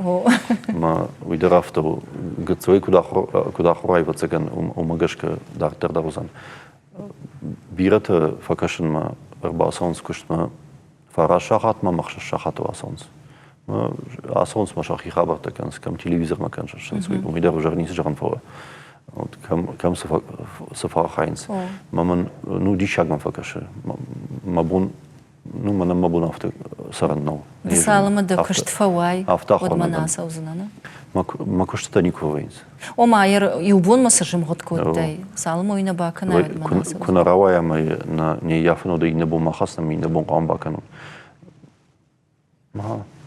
[SPEAKER 2] Мӕ уый дӕр афтӕ у. Гыццылӕй куыд ахуыр, ӕвӕццӕгӕн, уымӕ гӕсгӕ дарддӕр дӕр уыдзӕн. Бирӕтӕ фӕкӕсынмӕ ӕрбацӕуынц куыстмӕ фараст сахатмӕ ӕмӕ ӕхсӕз сахатыл ацӕуынц. Ацӕуынц ма сӕхи хабӕрттӕ кӕнынц, кӕм телевизормӕ кӕсынц, уый дӕр ӕвзӕр ницы зӕгъын, фӕлӕ кӕм цы фӕархайынц. Мӕ мын ну диссаг мӕм фӕкӕсы. Мӕ бон ну мӕнӕн мӕ бон афтӕ цӕрын нӕу.
[SPEAKER 1] Ды цалынмӕ дӕ куыст фӕуай, уӕдмӕ нӕ ацӕудзынӕ, нӕ?
[SPEAKER 2] Мӕ куыстытӕ никуы вӕййынц.
[SPEAKER 1] Ома, иу бонмӕ цы сымгъуыд кодтай, цалынмӕ уый нӕ бакӕнай, уӕдмӕ нӕ ацӕудзынӕ.
[SPEAKER 2] Куы нӕ рауайа ӕмӕ не ййафын, уӕд иннӕ бон ма хӕцын, иннӕ бон хъуамӕ бакӕнон.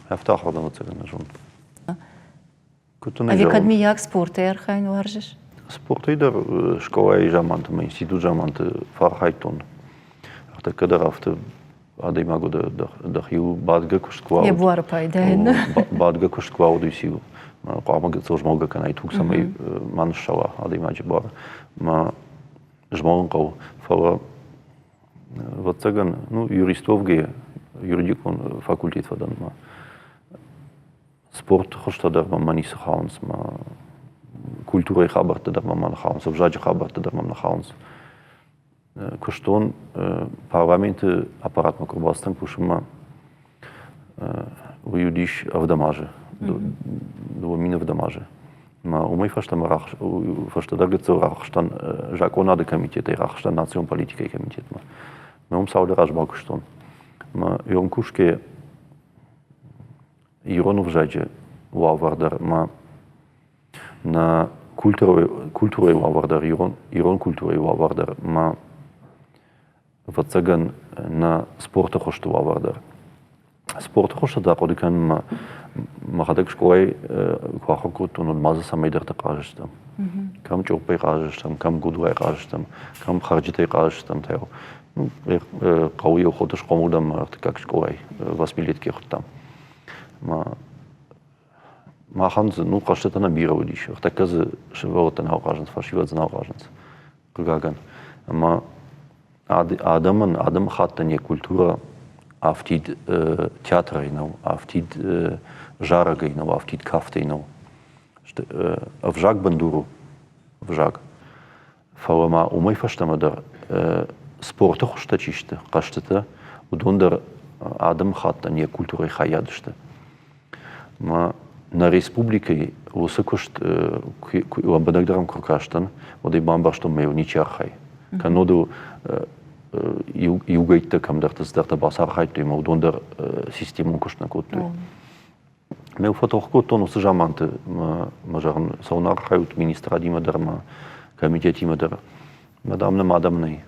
[SPEAKER 2] Афтӕ ахуыр дӕн, ӕвӕццӕгӕн, нӕ зонын.
[SPEAKER 1] Ӕви кӕд миййаг спортӕй архайын уарзыс?
[SPEAKER 2] Спортӕй дӕр скъолайы заманты ӕмӕ институт заманты фӕархайдтон. Ӕртӕккӕ дӕр афтӕ адӕймаг уыд дӕхиуыл бадгӕ куыст куы
[SPEAKER 1] Йӕ буары пайдайӕн.
[SPEAKER 2] Бадгӕ куыст куы уыд, уый хъуамӕ гыццыл змӕлгӕ кӕнай туг, цӕмӕй ма ныссӕла адӕймаджы буары. Мӕ змӕлын хъӕуы. Фӕлӕ, ӕвӕццӕгӕн, ну, юрист уӕвгӕйӕ, юридикон факультет фӕдӕн ма Спорты хуызтӕ дӕр мӕм ницы хауынц, мӕ культурӕйы хабӕрттӕ дӕр мӕм нӕ хауынц, ӕвзаджы хабӕрттӕ дӕр мӕм нӕ хауынц. Куыстон парламенты аппаратмӕ куы ӕрбацыдтӕн кусынмӕ, уый уыдис ӕвдӕм азы, 2007 азы. Мӕ уымӕй фӕстӕмӕ фӕстӕдӕр гыццыл рахызтӕн закъонады комитетӕй рахызтӕн национ политикӕйы комитетмӕ. Мӕ уым цалдӕр аз бакуыстон. Мӕ иом кусгӕ. Ирон ӕвзаджы уавӕр дӕр ӕмӕ нӕ культурӕйы уавӕр дӕр, ирон культурӕйы уавӕр дӕр ӕмӕ, ӕвӕццӕгӕн, нӕ спорты хуызты уавӕр дӕр. Спорты хуызты та хъуыды кӕнын мӕхӕдӕг скъолайы куы ахуыр кодтон, уӕд ма дзы цӕмӕйдӕрты хъазыдыстӕм. Кӕм чъоппӕй хъазыдыстӕм, кӕм гудлайы хъазыдыстӕм, кӕм хӕрджытӕй хъазыдыстӕм. Хъӕуы иу хоты схъомыл дӕн ӕртыккаг скъолайы, восьмилетки хуыдтам. Махӕн дзы ну хъӕзтытӕ нӕ бирӕ уыдис. Ӕртӕккӕ дзы сывӕллӕттӕ нал хъазынц, фӕсивӕд дзы нал хъазынц, хъыгагӕн. Ӕмӕ адӕмӕн, адӕмыхаттӕн йӕ культурӕ афтид театрӕй нӕу, афтид зарӕгӕй нӕу, афтид кафтӕй нӕу. Ӕвзаг бындур у, ӕвзаг. Фӕлӕ ма уымӕй фӕстӕмӕ дӕр спорты хуызтӕ чи сты, хъӕзтытӕ, уыдон дӕр адӕмыхаттӕн йӕ культурӕйы хайад сты. Мӕ нӕ республикӕйы уыцы куыст лӕмбынӕгдӕр ӕм куы ркастӕн, уӕд ӕй бамбӕрстон, мӕ йыл ничи архайы. Кӕннод ыл иугӕйттӕ кӕмдӕрты цыдӕртӕ бацархайдтой ӕмӕ уыдон дӕр системон куыст нӕ кодтой. Мӕ фӕтох кодтон уыцы заманты, мӕ зӕгъын, цӕуын архайут министрадимӕ дӕр ӕмӕ комитетимӕ дӕр. Мӕ дам нӕм адӕм нӕй.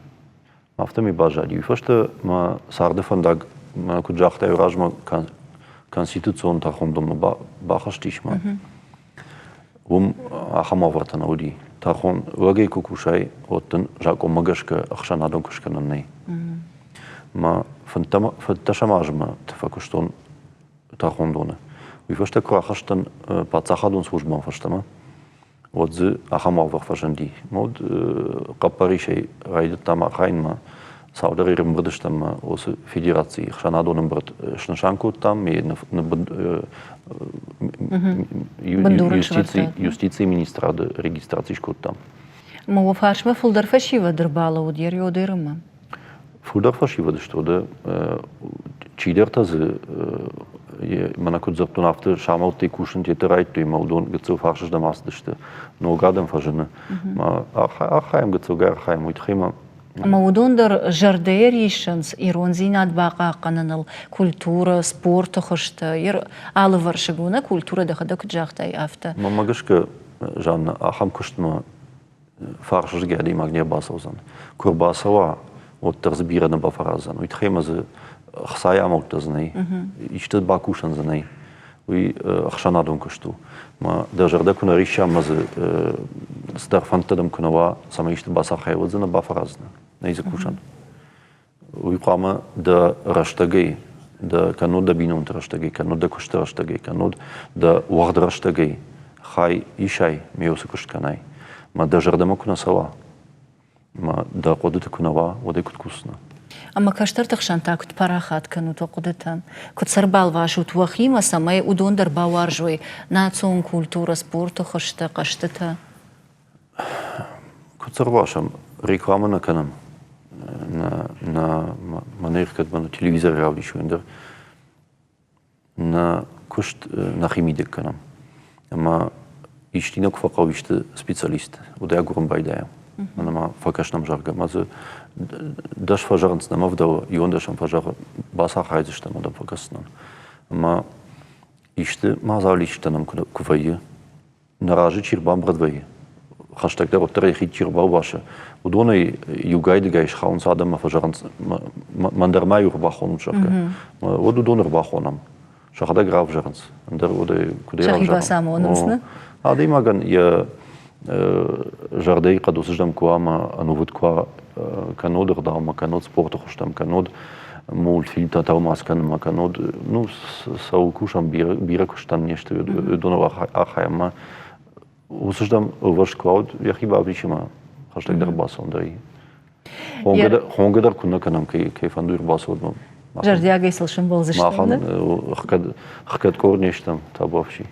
[SPEAKER 2] Афтӕмӕй баззади. Уый фӕстӕ мӕ царды фӕндаг, мӕ куыд загътай, размӕ конституцион тӕрхондонмӕ бахызтис мӕ. Уым ахӕм уавӕртӕ нӕ уыди. Тӕрхон лӕгӕй куы кусай, уӕд дын закъонмӕ гӕсгӕ ӕхсӕнадон куыст кӕнӕн нӕй. Мӕ фынддӕсӕм азмӕ фӕкуыстон тӕрхондоны. Уый фӕстӕ куы рахызтӕн паддзахадон службӕмӕ фӕстӕмӕ, уӕд дзы ахӕм уавӕр фӕзынди. Уӕд хъӕппӕрисӕй райдыдтам архайынмӕ, цалдӕр ӕрӕмбырд стӕм уыцы федерацийы ӕхсӕнадон ӕмбырд снысан кодтам, юстицийы министрады регистраци скодтам.
[SPEAKER 1] Ӕмӕ уӕ фарсмӕ фылдӕр фӕсивӕд ӕрбалӕууыд йӕ риодерымӕ?
[SPEAKER 2] Фылдӕр фӕсивӕд сты, уӕдӕ чидӕртӕ дзы мӕнӕ куыд дзырдтон, афтӕ самӕлттӕй кусын теты райдыдтой ӕмӕ уыдон гыццыл фарсыздӕм ацыдысты. Ног адӕм фӕзыны. Архайӕм гыццылгай архайӕм, уый тыххӕй ма
[SPEAKER 1] Ӕмӕ уыдон дӕр зӕрдӕйӕ риссынц ирондзинад бахъахъхъӕныныл, культурӕ, спорты хуызтӕ, алывӕрсыг у нӕ культурӕ, дӕхӕдӕг куыд загътай, афтӕ.
[SPEAKER 2] Мӕнмӕ гӕсгӕ, Жанна, ахӕм куыстмӕ фарсызгӕ адӕймаг не рбацӕудзӕн. Куы ӕрбацӕуа, уӕддӕр дзы бирӕ нӕ бафӕраздзӕн. Уый тыххӕй ма дзы хцайы амӕлттӕ дзы нӕй, исты бакусӕн дзы нӕй. Уый ӕхсӕнадон куыст у. Мӕ дӕ зӕрдӕ куы нӕ рисса ӕмӕ дзы цыдӕр фӕндтӕ дӕм куы нӕ уа, цӕмӕй исты бацархайай, уӕд дзы нӕ бафӕраздзынӕ. Нӕй дзы кусӕн. Уый хъуамӕ дӕ рӕстӕгӕй, дӕ кӕннод дӕ бинонты рӕстӕгӕй, кӕннод дӕ куысты рӕстӕгӕй, кӕннод дӕ уӕгъд рӕстӕгӕй хай исай, ме уыцы куыст кӕнай. Мӕ дӕ зӕрдӕмӕ куы нӕ цӕуа, мӕ дӕ хъуыдыты куы нӕ уа, уӕд ӕй куыд кусдзынӕ?
[SPEAKER 1] Ӕмӕ кӕстӕрты хсӕн та куыд парахат кӕнут уӕ хъуыдытӕ? Куыд сӕ ӕрбалвасут уӕхимӕ, цӕмӕй уыдон дӕр бауарзой национ культурӕ, спорты хуызтӕ, хъӕзтытӕ?
[SPEAKER 2] Куыд ӕрласӕм, рекламӕ нӕ кӕнӕм. Нӕ мӕнӕ кӕд мӕ телевизор равдисой ӕндӕр. Нӕ куыст нӕхи мидӕг кӕнӕм. Ӕмӕ исти нӕ куы фӕхъӕуы исты специалист, уӕд ӕй агурын байдайӕм. Мӕнӕ ма фӕкӕснӕм, зӕгъгӕ, ӕмӕ дзы дӕс фӕзӕгъынц, нӕ мӕ вдӕлы, иуӕндӕсӕм фӕзӕгъы, бацархайдзыстӕм, уӕд ӕм фӕкӕсдзынӕн. Ӕмӕ исты мадзал исты нӕм куы вӕййы, нӕ разы чи рбамбырд вӕййы, хӕстӕгдӕр уӕддӕр йӕ хид чи рбалвасы, уыдонӕй иугай-дыгай схауынц адӕммӕ, фӕзӕгъынц, мӕн дӕр ма иу ӕрбахонут, зӕгъгӕ. Уӕд уыдон ӕрбахонӕм. Сӕхӕдӕг равзӕрынц. Ӕндӕр уӕдӕй куыдӕй
[SPEAKER 1] равзарӕм? Сӕхи бацамонынц, нӕ?
[SPEAKER 2] Адӕймагӕн йӕ зӕрдӕйы хъӕдуцыздӕм куы уа ӕмӕ ӕнувыд куы уа кӕннод ӕгъдаумӕ, кӕннод спорты хуызтӕм, кӕннод мультфильмтӕ тӕлмац кӕнынмӕ, кӕннод ну, цӕуыл кусӕм, бирӕ, бирӕ куыстӕн не сты, уыдоныл архайӕм ӕмӕ уыцыздӕм ӕлвӕст куы уа, йӕхи бавдисы ӕмӕ хӕстӕгдӕр бацӕуын дӕр. Хонгӕ дӕр куы нӕ кӕнӕм, кӕй фӕнды ӕрбацӕуӕд.
[SPEAKER 1] Зӕрдиагӕй сыл сӕмбӕлдзыстӕм.
[SPEAKER 2] Махӕн хгӕд къорд не стӕм, табуафси.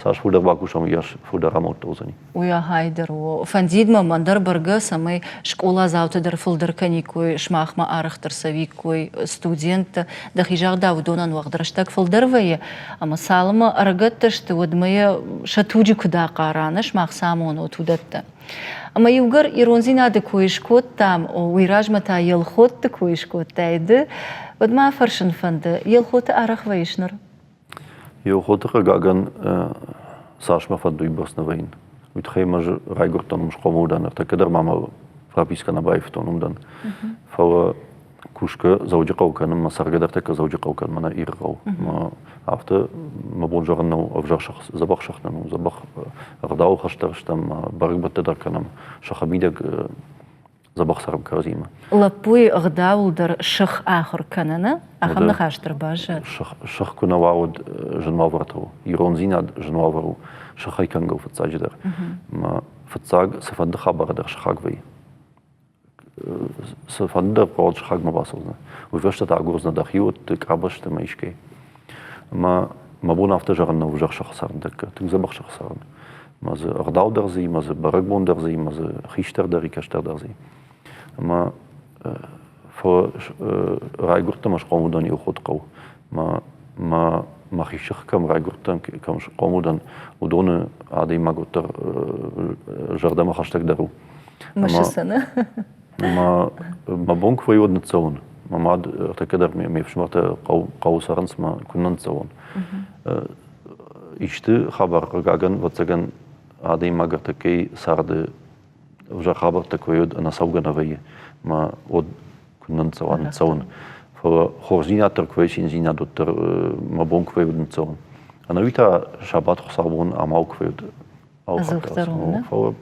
[SPEAKER 2] Цас фылдӕр бакусӕм, уыйас фылдӕр амӕлттӕ уыдзӕни.
[SPEAKER 1] Уый ахай дӕр у. Фӕндид мӕ мӕн дӕр бӕргӕ, цӕмӕй скъоладзаутӕ дӕр фылдӕр кӕниккой, сымахмӕ арӕхдӕр цӕуиккой студенттӕ. Дӕхи загъдау, уыдонӕн уӕгъд рӕстӕг фылдӕр вӕййы, ӕмӕ цалынмӕ ӕрыгӕттӕ сты, уӕдмӕ йӕ сӕ туджы куыд ахъара, нӕ сымах цы амонут, уыдӕттӕ. Ӕмӕ иугӕр ирондзинады кой скодтам, уый размӕ та Елхотты кой скодтай ды, уӕд ма фӕрсын фӕнды, Елхоты арӕх вӕййыс ныр?
[SPEAKER 2] Елхоты хъыгагӕн, цас мӕ фӕнды, уыйбӕрц нӕ вӕййын. Уый тыххӕй мӕ райгуырдтӕн, уым схъомыл дӕн, ӕртӕккӕ дӕр ма мӕ пропискӕ нӕ баивтон, уым дӕн. Фӕлӕ кусгӕ Дзӕуджыхъӕу кӕнын, мӕ цӕргӕ дӕр тӕккӕ Дзӕуджыхъӕу кӕнын, мӕнӕ Ирыхъӕу. Мӕ афтӕ мӕ бон зӕгъын нӕу, ӕвзӕр сых, дзӕбӕх сых нын у, дзӕбӕх ӕгъдауы хӕстӕг стӕм, бӕрӕгбӕттӕ дӕр кӕнӕм, сыхы мидӕг дзӕбӕх цӕрӕм кӕрӕдзимӕ.
[SPEAKER 1] Лӕппуйы ӕгъдауыл дӕр сых ахуыр кӕныны ахӕм ныхас дӕр баззад.
[SPEAKER 2] Сых куы нӕ уа, уӕд зын уавӕртӕ у. Ирондзинад зын уавӕр у сыхӕй кӕнгӕ у фыццаджыдӕр. Мӕ фыццаг цыфӕнды хабары дӕр сыхаг вӕййы. Цыфӕнды дӕр хъӕуӕд сыхагмӕ бацӕудзынӕ. Уый фӕстӕ та агурдзынӕ дӕхиуӕтты, къабӕзты ӕмӕ искӕй. Ӕмӕ мӕ бон афтӕ зӕгъын нӕу, зӕгъ сыхы цӕрын тӕккӕ, тынг дзӕбӕх сыхы цӕрын. Мӕ дзы ӕгъдау дӕр дзы и, мӕ дзы бӕрӕгбон дӕр дзы и, мӕ дзы хистӕр дӕр и, кӕстӕр дӕр дзы и. Ӕмӕ райгуырдтӕн ӕмӕ схъомыл дӕн Елхот хъӕу. Мӕ мӕ мӕхи сых кӕм райгуырдтӕн, кӕм схъомыл дӕн, уыдоны адӕймаг уӕддӕр зӕрдӕмӕ хӕстӕгдӕр у.
[SPEAKER 1] Мысысыны.
[SPEAKER 2] Мӕ мӕ бон куы вӕййы, уӕд ныццӕуын. Мӕ мад ӕртӕккӕ дӕр ме фсымӕртӕ хъӕуы цӕрынц, мӕ куыннӕ ныццӕуон. Исты хабар, хъыгагӕн, ӕвӕццӕгӕн, адӕймаг ӕртӕккӕйы царды ӕвзӕр хабӕрттӕ куы вӕййы, уӕд ӕнӕцӕугӕ нӕ вӕййы. Мӕ уӕд куыннӕ ныццӕуа, ныццӕуын. Фӕлӕ хорздзинад дӕр куы вӕййы, циндзинад уӕддӕр мӕ бон куы вӕййы, уӕд ныццӕуын. Ӕнӕуи та сабат, хуыцаубон амал куы вӕййы, уӕд
[SPEAKER 1] Ӕдзухдӕр уым, нӕ?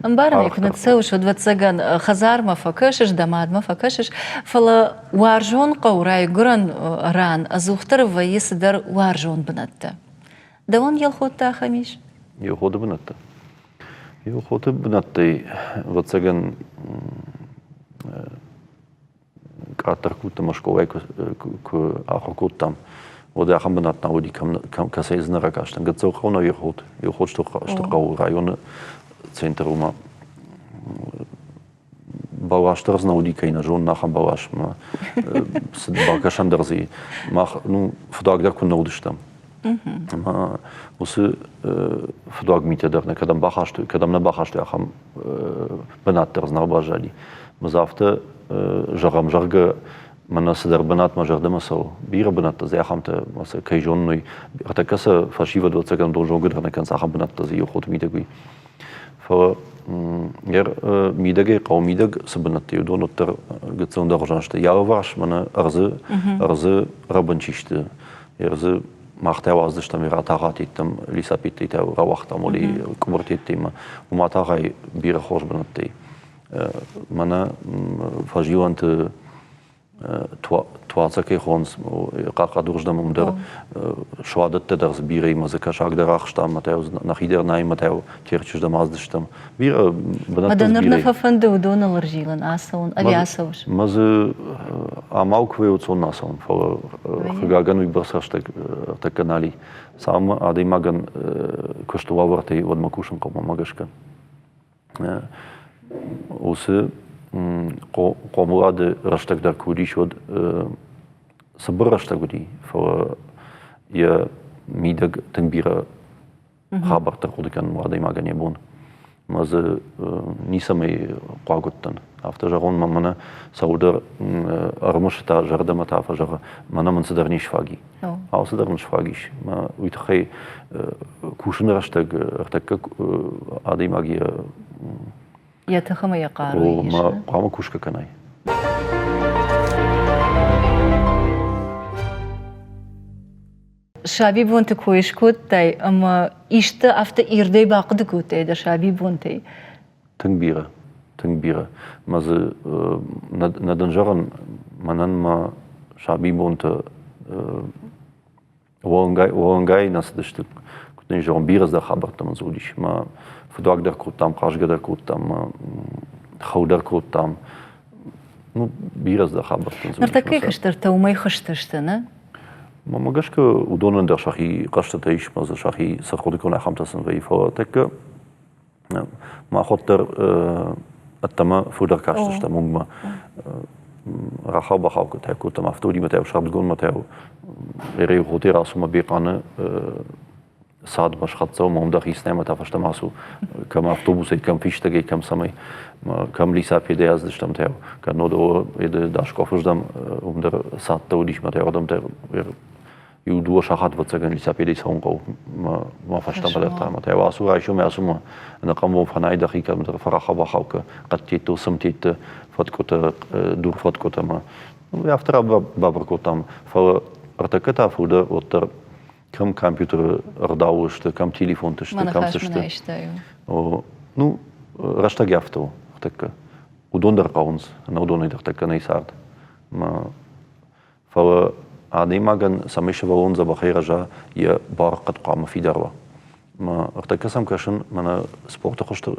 [SPEAKER 1] Ӕмбарын ӕй, куы ныццӕуыс, уӕд, ӕвӕццӕгӕн, хӕдзармӕ фӕкӕсыс, дӕ мадмӕ фӕкӕсыс, фӕлӕ уарзон хъӕу, райгуырӕн ран ӕдзухдӕр вӕййы цыдӕр уарзон бынӕттӕ. Дӕуӕн Елхотты ахӕм ис?
[SPEAKER 2] Елхоты бынӕттӕ? Елхоты бынӕттӕй, ӕвӕццӕгӕн, къаддӕр куыдтӕ Мӕскуыйӕ куы ахуыр кодтам, уӕд ахӕм бынат нӕ уыди, кӕм кӕцӕй дзы нӕ ракастӕн. Гыццыл хъӕу нӕ Елхот, Елхот стыр хъӕу, районы центр уымӕ. Бӕлас дӕр дзы нӕ уыди, кӕй нӕ зонын, ахӕм бӕласмӕ бакӕсӕн дӕр дзы мах ну, фыдуаг дӕр куы нӕ уыдыстӕм. Ӕмӕ уыцы фыдуаг митӕ дӕр нӕ кӕдӕм бахастой, кӕдӕм нӕ бахастой, ахӕм бынат дӕр дзы нал баззади. Мӕ дзы афтӕ зӕгъӕм, зӕгъгӕ, мӕнӕ цыдӕр бынат мӕ зӕрдӕмӕ цӕуы. Бирӕ бынӕттӕ дзы ахӕмтӕ, сӕ кӕй зонын, уый. Ӕртӕккӕ сӕ фӕсивӕд ӕвӕццӕгӕн донзонгӕ дӕр нӕ кӕнынц, ахӕм бынӕттӕ дзы иу мидӕг уый. Фӕлӕ йӕ мидӕгӕй хъӕуы мидӕг цы бынӕттӕ, уыдон уӕддӕр гыццыл ӕндӕргъуызон сты. Йӕ алыварс мӕнӕ ӕрдзы, ӕрдзы рӕбын чи сты, ӕрдзы махтӕ уадздзыстӕм ратагъатиттӕм, лисапиттитӕ рауагътам, ули къуыбыртиттимӕ. Уым атагъай бирӕ хорз бынӕттӕй. Мӕнӕ фӕзилӕнты туацӕ кӕй хонынц, хъахъхъӕдурыздӕм уым дӕр суадӕттӕ дӕр дзы бирӕ ӕмӕ дзы кӕсаг дӕр ахстам, ӕмӕ та нӕхи дӕр найынмӕ та Терчыздӕм аздыстӕм. Бирӕ бынӕттӕ
[SPEAKER 1] Дӕ ныр нӕ фӕфӕнды уыдоныл ӕрзилын, ацӕуын ӕви ацӕуыс?
[SPEAKER 2] Мӕ дзы амал куы вӕййы, ацӕуын, фӕлӕ хъыгагӕн уыйбӕрц рӕстӕг ӕртӕккӕ нал и. Цалынмӕ адӕймагӕн куысты уавӕртӕй уӕдмӕ кусын хъӕуы, мӕ гӕсгӕ. Уыцы хъомылады рӕстӕг дӕр куы уыдис, уӕд цыбыр рӕстӕг уыди, фӕлӕ йӕ мидӕг тынг бирӕ хабӕрттӕ хъуыды кӕнын у адӕймагӕн йӕ бон. Мӕ дзы ницӕмӕй хъуаг уыдтӕн. Афтӕ зӕгъон, мӕ мӕнӕ цӕуылдӕр ӕрымысы та зӕрдӕмӕ та фӕзӕгъы, мӕнӕ мын цыдӕр не сфаг и. Алцыдӕр мын сфаг ис. Мӕ уый тыххӕй кусыны рӕстӕг ӕртӕккӕ адӕймаг йӕ
[SPEAKER 1] йӕ тых ӕмӕ йӕ хъару ис.
[SPEAKER 2] Хъуамӕ кусгӕ кӕнай.
[SPEAKER 1] Сабибонты кой скодтай ӕмӕ исты афтӕ ирдӕй бахъуыды кодтай дӕ сабибонтӕй?
[SPEAKER 2] Тынг бирӕ, тынг бирӕ. Мӕ дзы нӕ дын зӕгъын, мӕнӕн мӕ сабибонтӕ уӕлӕнгай нӕ цыдысты. Куыд дын зӕгъон, бирӕ дзы хабӕрттӕ мын дзы уыдис. Мӕ фыдуаг дӕр кодтам, хъазгӕ дӕр кодтам, хыл дӕр кодтам. Ну, бирӕ дзы хабӕрттӕ.
[SPEAKER 1] Ныртӕккӕйы кӕстӕртӕ уымӕй хызтысты, нӕ?
[SPEAKER 2] Мӕнмӕ гӕсгӕ, уыдонӕн дӕр сӕхи хъӕзтытӕ ис, ӕмӕ дзы сӕхи цы хъуыдыкон ахӕмтӕ сын вӕййы, фӕлӕ тӕккӕ мах уӕддӕр ӕддӕмӕ фылдӕр кастыстӕм уынгмӕ. Рахау-бахау куыдтӕ кодтам, афтӕ уыди мӕ сӕрдыгон мӕ Эрегъоти рацумӕ Бехъаны цадмӕ схӕццӕ уым дӕхи снӕмӕ та фӕстӕмӕ ацу, кӕм автобусӕй, кӕм фистӕгӕй, кӕм цӕмӕй, кӕм лисапедӕй аздыстӕм та, кӕннод еды Дашкофыздӕм уым дӕр цадтӕ уыдис, мӕ та уырдӕм дӕр. Иу дыууӕ сахат ӕвӕццӕгӕн лисапедӕй цӕуын хъӕуы мӕ фӕстӕмӕ дӕр та. Ӕмӕ та ацу райсомӕй ацумӕ ӕнӕхъӕн бон фӕнай дӕхи кӕмдӕр фӕрахау-бахау кӕ хъӕдтеттыл, цымтетты, фӕткъуытӕ, дурфӕткъуытӕ ӕмӕ афтӕ бабар кодтам. Фӕлӕ ӕртӕккӕ та фылдӕр уӕддӕр кӕм компьютеры ӕгъдауы сты, кӕм телефонты сты, кӕм цы сты. Ну, рӕстӕг афтӕ у ӕртӕккӕ. Уыдон дӕр хъӕуынц, ӕнӕ уыдонӕй дӕр тӕккӕ нӕй цард. Фӕлӕ адӕймагӕн, цӕмӕй сывӕллон дзӕбӕхӕй рӕза, йӕ бархъӕд хъуамӕ фидар уа. Мӕ ӕртӕккӕ сӕм кӕсын, мӕнӕ спорты хуызты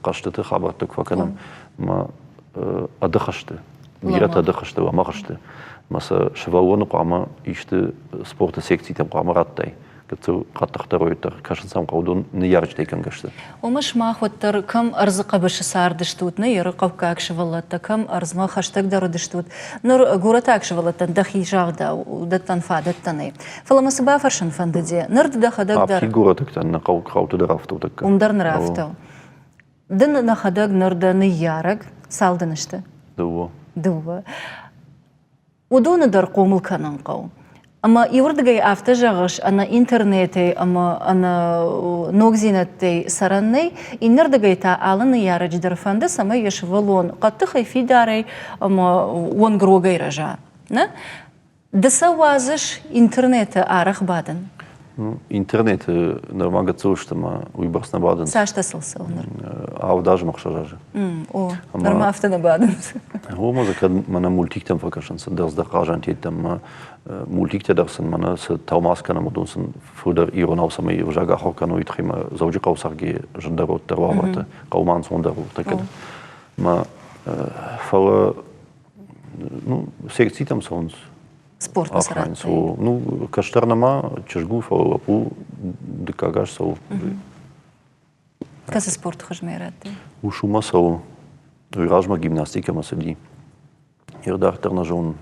[SPEAKER 2] хъӕзтыты хабӕрттӕ куы фӕкӕнӕм, мӕ ӕдых сты, бирӕтӕ ӕдых сты, лӕмӕгъ сты. Мӕ сӕ сывӕллоны хъуамӕ исты спорты секцитӕм хъуамӕ радтай. Гыццыл хъӕддыхдӕр уӕддӕр кӕсын сӕм хъӕуы, уыдон ныййарджытӕй кӕнгӕ сты.
[SPEAKER 1] Уымӕ сымах уӕддӕр кӕм ӕрдзы хъӕбысы цардыстут, нӕ Ирыхъӕуккаг сывӕллӕттӕ кӕм ӕрдзмӕ хӕстӕгдӕр уыдыстут, ныр горӕтаг сывӕллӕттӕн дӕхи загъдау уыдӕттӕн фадӕттӕ нӕй. Фӕлӕ мӕ цы бафӕрсын фӕндыди, ныр ды дӕхӕдӕг дӕр...
[SPEAKER 2] Афтид горӕтӕгтӕн нӕ хъӕуты дӕр афтӕ тӕккӕ.
[SPEAKER 1] Уым дӕр ныр афтӕ. Ды нӕхӕдӕг ныр дӕ ныййарӕг. Цал дын сты?
[SPEAKER 2] Дыууӕ.
[SPEAKER 1] Дыууӕ. Уыдоны дӕр хъомыл кӕнын хъӕуы. Ӕмӕ иуырдыгӕй афтӕ зӕгъыс, ӕнӕ интернетӕй ӕмӕ ӕнӕ ногдзинӕдтӕй цӕрӕн нӕй, иннӕрдыгӕй та алы ныййарӕджы дӕр фӕнды, цӕмӕй йӕ сывӕллон хъӕддыхӕй, фидарӕй ӕмӕ уӕнгрогӕй рӕза. Нӕ? Ды сӕ уадзыс интернеты арӕх бадын?
[SPEAKER 2] Интернеты нырма гыццыл сты ӕмӕ уыйбӕрц нӕ бадынц.
[SPEAKER 1] Цастӕ сыл цӕуы ныр?
[SPEAKER 2] Авд азмӕ ӕхсӕз азы.
[SPEAKER 1] О, нырма афтӕ нӕ бадынц.
[SPEAKER 2] Уымӕ дзы кӕд мӕнӕ мультиктӕм фӕкӕсынц, дӕрдздӕр хъазӕнтеттӕм мӕ мультиктӕ дӕр сын мӕнӕ цы тӕлмац кӕнӕм, уыдон сын фылдӕр иронау цӕмӕй ӕвзаг ахуыр кӕной, тыххӕй мӕ Дзӕуджыхъӕуы цӕргӕ зындӕр уавӕрты, хъӕумӕ ӕнцондӕр у тӕккӕ. Мӕ фӕлӕ ну, секцитӕм цӕуынц.
[SPEAKER 1] Спортмӕ цы радтай?
[SPEAKER 2] Ну, кӕстӕр нӕма чызг у, фӕлӕ лӕппу дыккаг аз цӕуы.
[SPEAKER 1] Кӕцы спорты хуызмӕ радтай?
[SPEAKER 2] Ушумӕ цӕуы. Уый размӕ гимнастикӕмӕ цыди. Йе дарддӕр нӕ зонын.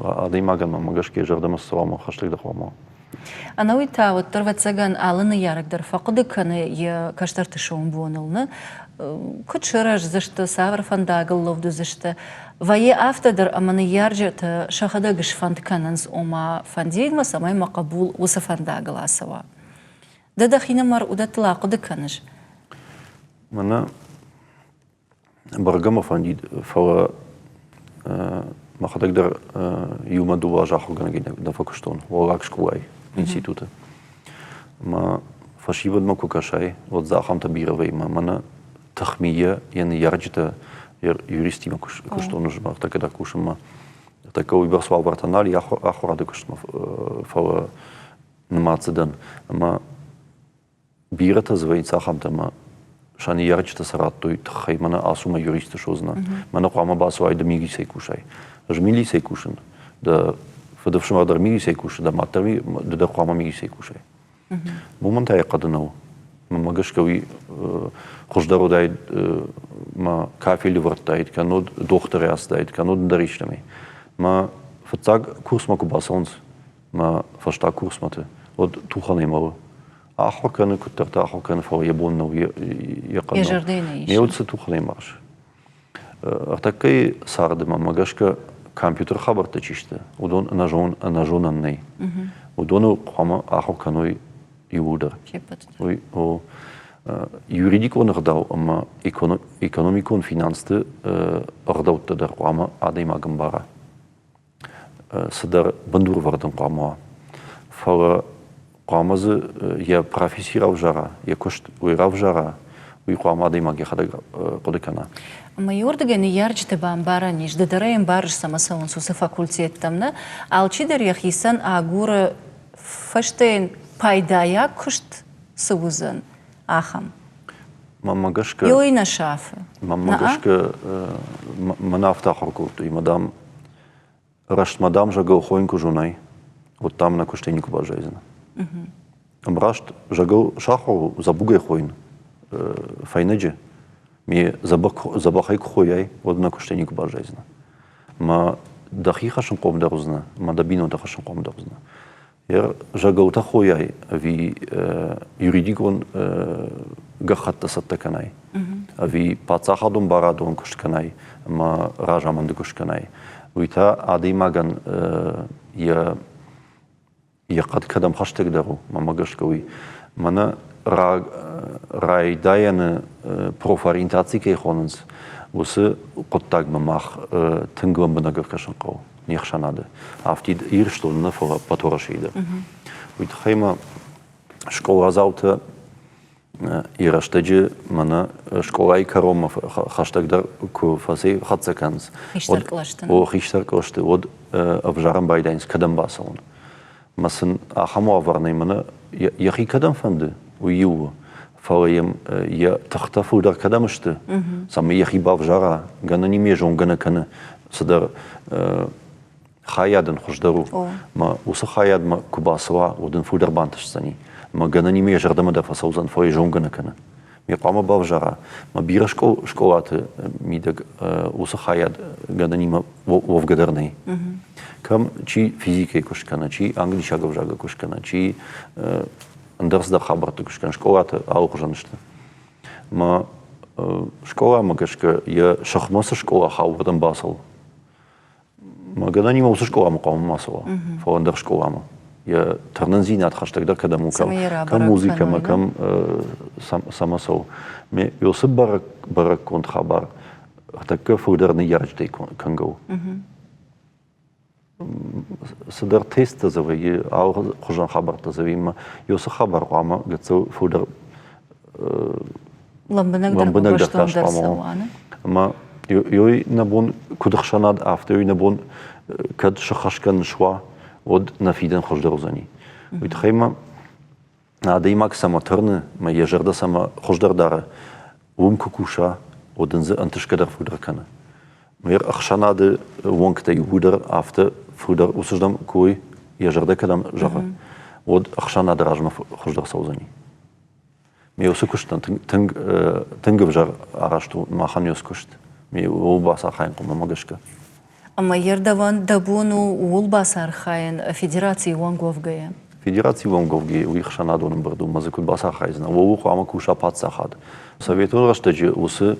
[SPEAKER 2] Адӕймагӕн мӕ гӕсгӕ йӕ зӕрдӕмӕ цы цӕуа, хӕстӕгдӕр хъуамӕ.
[SPEAKER 1] Ӕнӕуый та уӕддӕр, ӕвӕццӕгӕн, алы ныййарӕг дӕр фӕхъуыды кӕны йӕ кӕстӕрты сомбоныл, нӕ? Куыд сырӕздзысты, цавӕр фӕндагыл лӕуд уыдзысты. Вӕййы афтӕ дӕр, ӕмӕ ныййарджытӕ сӕхӕдӕг сфӕнд кӕнынц, ома фӕндид мӕ, цӕмӕй мӕ хъӕбул уыцы фӕндагыл ацӕуа. Ды дӕхинымӕр уыдӕттыл ахъуыды кӕныс?
[SPEAKER 2] Мӕнӕ Бӕргӕ мӕ фӕндид, фӕлӕ мӕхӕдӕг дӕр иумӕ дыууӕ азы ахуыргӕнӕгӕй нӕ фӕкуыстон уӕллаг скъолайы институты. Мӕ фӕсивӕдмӕ куы кӕсай, уӕд дзы ахӕмтӕ бирӕ вӕййы. Мӕнӕ тыхмийӕ йӕ ныййарджытӕ юристимӕ куыстон ӕз ӕртӕккӕ дӕр кусынмӕ. Ӕртӕккӕ уыйбӕрц уавӕртӕ нал и ахуырады куыстмӕ, фӕлӕ нымад дзы дӕн. Ӕмӕ Бирӕтӕ дзы вӕййынц ахӕмтӕ, ӕмӕ сӕ ныййарджытӕ сӕ радтой тыххӕй, мӕнӕ ацу мӕ юристы суыдзынӕ, мӕнӕ хъуамӕ бацуай ды милицӕйы кусай. Ӕз милицӕйы кусын, дӕ фыдыфсымӕр дӕр милицӕйы кусы, дӕ мад дӕр ды дӕр хъуамӕ милицӕйы кусай. Уымӕн та йӕ хъӕды нӕу. Мӕнмӕ гӕсгӕ уый хуыздӕр уыдаид мӕ кафель ӕвӕрдтаид, кӕннод дохтырӕй ацыдаид, кӕннод ӕндӕр истӕмӕй. Мӕ фыццаг курсмӕ куы бацӕуынц, мӕ фӕстаг курсмӕты, уӕд тухӕнӕй мӕлы. Ахуыр кӕны, куыддӕрты ахуыр кӕны, фӕлӕ йӕ бон нӕу йӕ хъӕд.
[SPEAKER 1] Йӕ зӕрдӕ нӕ
[SPEAKER 2] ис. Ме цы тухӕнӕй марыс. Ӕртӕккӕйы царды мӕнмӕ гӕсгӕ компьютер хабӕрттӕ чи сты, уыдон ӕнӕзон ӕнӕзонӕн нӕй. Уыдоны хъуамӕ ахуыр кӕной иууылдӕр. Уый о юридикон ӕгъдау ӕмӕ экономикон финансты ӕгъдӕуттӕ дӕр хъуамӕ адӕймаг ӕмбара. Цыдӕр бындурвӕрд ын хъуамӕ уа. Фӕлӕ хъуамӕ дзы йӕ професси равзара, йӕ куыст уый равзара, уый хъуамӕ адӕймаг йӕхӕдӕг хъуыды кӕна.
[SPEAKER 1] Ӕмӕ иуырдыгӕй ныййарджыты бамбарӕн ис, ды дӕр ӕй ӕмбарыс, цӕмӕ цӕуынц уыцы факультеттӕм, нӕ? Алчидӕр йӕхицӕн агуры фӕстӕ йын пайдайаг куыст цы уыдзӕн, ахӕм.
[SPEAKER 2] Мӕнмӕ гӕсгӕ.
[SPEAKER 1] Ёй нӕ сафы.
[SPEAKER 2] Мӕнмӕ гӕсгӕ, мӕн афтӕ ахуыр кодтой, ӕмӕ, дам, рӕстмӕ, дам, зӕгъгӕ, хойын куы зонай, уӕд, дам, нӕ куыстӕй никуы баззайдзынӕ. Ӕмраст зӕгъгӕ сахуыр дзӕбугӕй хойын фӕйнӕджы, ме дзӕбӕхӕй куы хойай, уӕд нӕ куыстӕй никуы баззайдзынӕ. Мӕ дӕхи хӕссынхъом дӕр уыдзынӕ, мӕ дӕ бинонтӕ хӕссынхъом дӕр уыдзынӕ. Зӕгӕлтӕ хойай ӕви юридикон гӕххӕттӕ цӕттӕ кӕнай, ӕви паддзахадон барадон куыст кӕнай ӕмӕ разамынды куыст кӕнай, уый та адӕймагӕн йӕ Йӕ хъӕд кӕдӕм хӕстӕгдӕр у, мӕнмӕ гӕсгӕ уый. Мӕнӕ райдайӕны профориентаци кӕй хонынц, уыцы хъуыддагмӕ мах тынг лӕмбынӕг ӕркӕсын хъӕуы не хсӕнады. Афтид Ирыстоны нӕ, фӕлӕ ӕппӕт Уӕрӕсейы дӕр. Уый тыххӕй ма скъоладзаутӕ йӕ рӕстӕджы мӕнӕ скъолайы кӕронмӕ хӕстӕгдӕр куы фӕцӕй хӕццӕ кӕнынц,
[SPEAKER 1] хистӕр кълӕсты,
[SPEAKER 2] о, хистӕр кълӕсты, уӕд ӕвзарын байдайынц, кӕдӕм бацӕуын. Мӕ сын ахӕм уавӕр нӕй, мӕнӕ йӕхи кӕдӕм фӕнды, уый иу у. Фӕлӕ йӕм йӕ тыхтӕ фылдӕр кӕдӕм сты, цӕмӕй йӕхи бавзара, гӕнӕн им зонгӕ нӕ кӕны, цыдӕр хайад ын хуыздӕр у. Мӕ уыцы хайадмӕ куы бацӕуа, уӕд ын фылдӕр бантысдзӕни. Мӕ гӕнӕнимӕ йӕ зӕрдӕмӕ дӕр фӕцӕудзӕн, фӕлӕ йӕ зонгӕ нӕ кӕны. Ме хъуамӕ бавзара. Мӕ бирӕ скъолаты мидӕг уыцы хайад гӕнӕнимӕ уӕвгӕ дӕр нӕй. Кӕм чи физикӕйы куыст кӕны, чи англисаг ӕвзагы куыст кӕны, чи ӕндӕр цыдӕр хабӕртты куыст кӕны, скъолаты алыхуызӕн сты. Мӕ скъоламӕ гӕсгӕ йӕ сыхмӕ цы скъола хауы, уырдӕм бацӕуы. Мӕ гӕнӕнимӕ уыцы скъоламӕ хъуамӕ ма цӕуа, фӕлӕ ӕндӕр скъоламӕ. Йӕ тырнындзинад хӕстӕгдӕр кӕдӕм у, кӕм музыкӕмӕ, кӕм цӕмӕ цӕуы. Ме уыцы бӕрӕггонд хабар тӕккӕ фылдӕр ныййарджытӕй кӕнгӕ у. Цыдӕр тесттӕ дзы вӕййы, алыхуызон хабӕрттӕ дзы вӕййы, ӕмӕ уыцы хабар хъуамӕ гыццыл фылдӕр
[SPEAKER 1] лӕмбынӕгдӕр хъуамӕ
[SPEAKER 2] Ӕмӕ ёй нӕ бон куыд ӕхсӕнад, афтӕ ёй нӕ бон кӕд сыххӕст кӕнын суа, уӕд нӕ фидӕн хуыздӕр уыдзӕни. Уый тыххӕй ма адӕймаг цӕмӕ тырны ӕмӕ йӕ зӕрдӕ цӕмӕ хуыздӕр дары, уым куы куса, уӕд ын дзы ӕнтысгӕ дӕр фылдӕр кӕны. Мӕ ӕхсӕнады уӕнгтӕ иууылдӕр афтӕ фылдӕр уыцырдӕм куы уой, йӕ зӕрдӕ кӕдӕм зӕгъы, уӕд ӕхсӕнады размӕ хуыздӕр цӕудзӕни. Ме уыцы куыстӕн тынг тынг ӕвзӕр арӕзт у махӕн уыцы куыст. Ме ууыл бацархайын хъуамӕ мӕ гӕсгӕ.
[SPEAKER 1] Ӕмӕ йе рдӕвӕн дӕ бон у ууыл бацархайын федерацийы уӕнг уӕвгӕйӕ?
[SPEAKER 2] Федерацийы уӕнг уӕвгӕйӕ уый ӕхсӕнадон ӕмбырд у, ӕмӕ дзы куыд бацархайдзынӕ, ууыл хъуамӕ куса паддзахад. Советон рӕстӕджы уыцы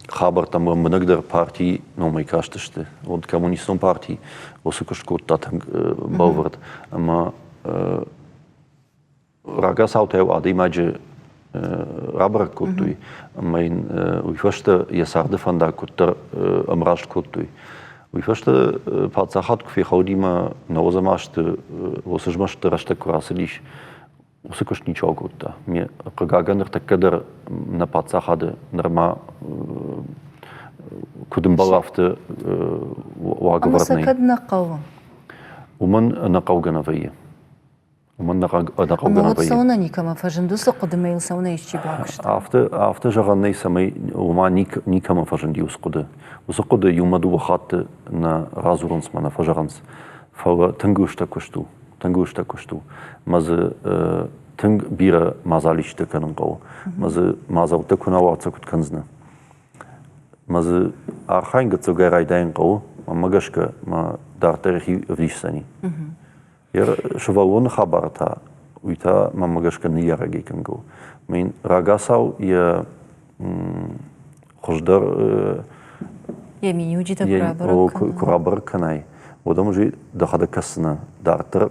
[SPEAKER 2] хабӕрттӕм лӕмбынӕгдӕр партийы номӕй кастысты. Вот коммунистон парти уыцы куыст кодта тынг бӕлвырд. Ӕмӕ рагацаутӕ адӕймаджы рабӕрӕг кодтой ӕмӕ йын уый фӕстӕ йӕ царды фӕндаг куыддӕр ӕмраст кодтой. Уый фӕстӕ паддзахад куы фехӕлди ӕмӕ нӕуӕдзӕм азты уыцы змӕстыты рӕстӕг куы рацыдис, уыцы куыст ничиуал кодта. Хъыгагӕн, ныртӕккӕ дӕр нӕ паддзахады нырма куыд ӕмбӕлы, афтӕ уагӕвӕрд нӕй.
[SPEAKER 1] Ӕмӕ сӕ кӕд нӕ хъӕуы?
[SPEAKER 2] Уымӕн ӕнӕхъӕугӕ нӕ вӕййы. Уымӕн ӕнӕхъӕугӕ
[SPEAKER 1] нӕ вӕййы. Цӕуылнӕ никӕмӕ фӕзынд уыцы хъуыды, йыл цӕуылнӕ исчи бакуыста?
[SPEAKER 2] Афтӕ, афтӕ зӕгъӕн нӕй, цӕмӕй уымӕ никӕмӕ фӕзынди уыцы хъуыды. Уыцы хъуыды иумӕ дыууӕ хатты нӕ радзурынц мӕ нӕ фӕзӕгъынц. Фӕлӕ тынг лыстӕг куыст у, тынг лыстӕг куыст у. Мӕ дзы тынг бирӕ мадзалистӕ кӕнын хъӕуы. Мӕ дзы мадзӕлттӕ куы нӕ уа, куыд кӕндзынӕ? Мӕ дзы архайын гыццылгай райдайын хъӕуы, мӕнмӕ гӕсгӕ мӕ дарддӕр йӕхи ӕвдисдзӕни. Йӕ сывӕллоны хабар та, уый та мӕнмӕ гӕсгӕ ныййарӕгӕй кӕнгӕ у. Мӕ йын рагацау йӕ хуыздӕр
[SPEAKER 1] йӕ миниуджытӕ
[SPEAKER 2] куы рабӕрӕг кӕнай, уӕд ӕм уже дӕхӕдӕг кӕсдзынӕ, дарддӕр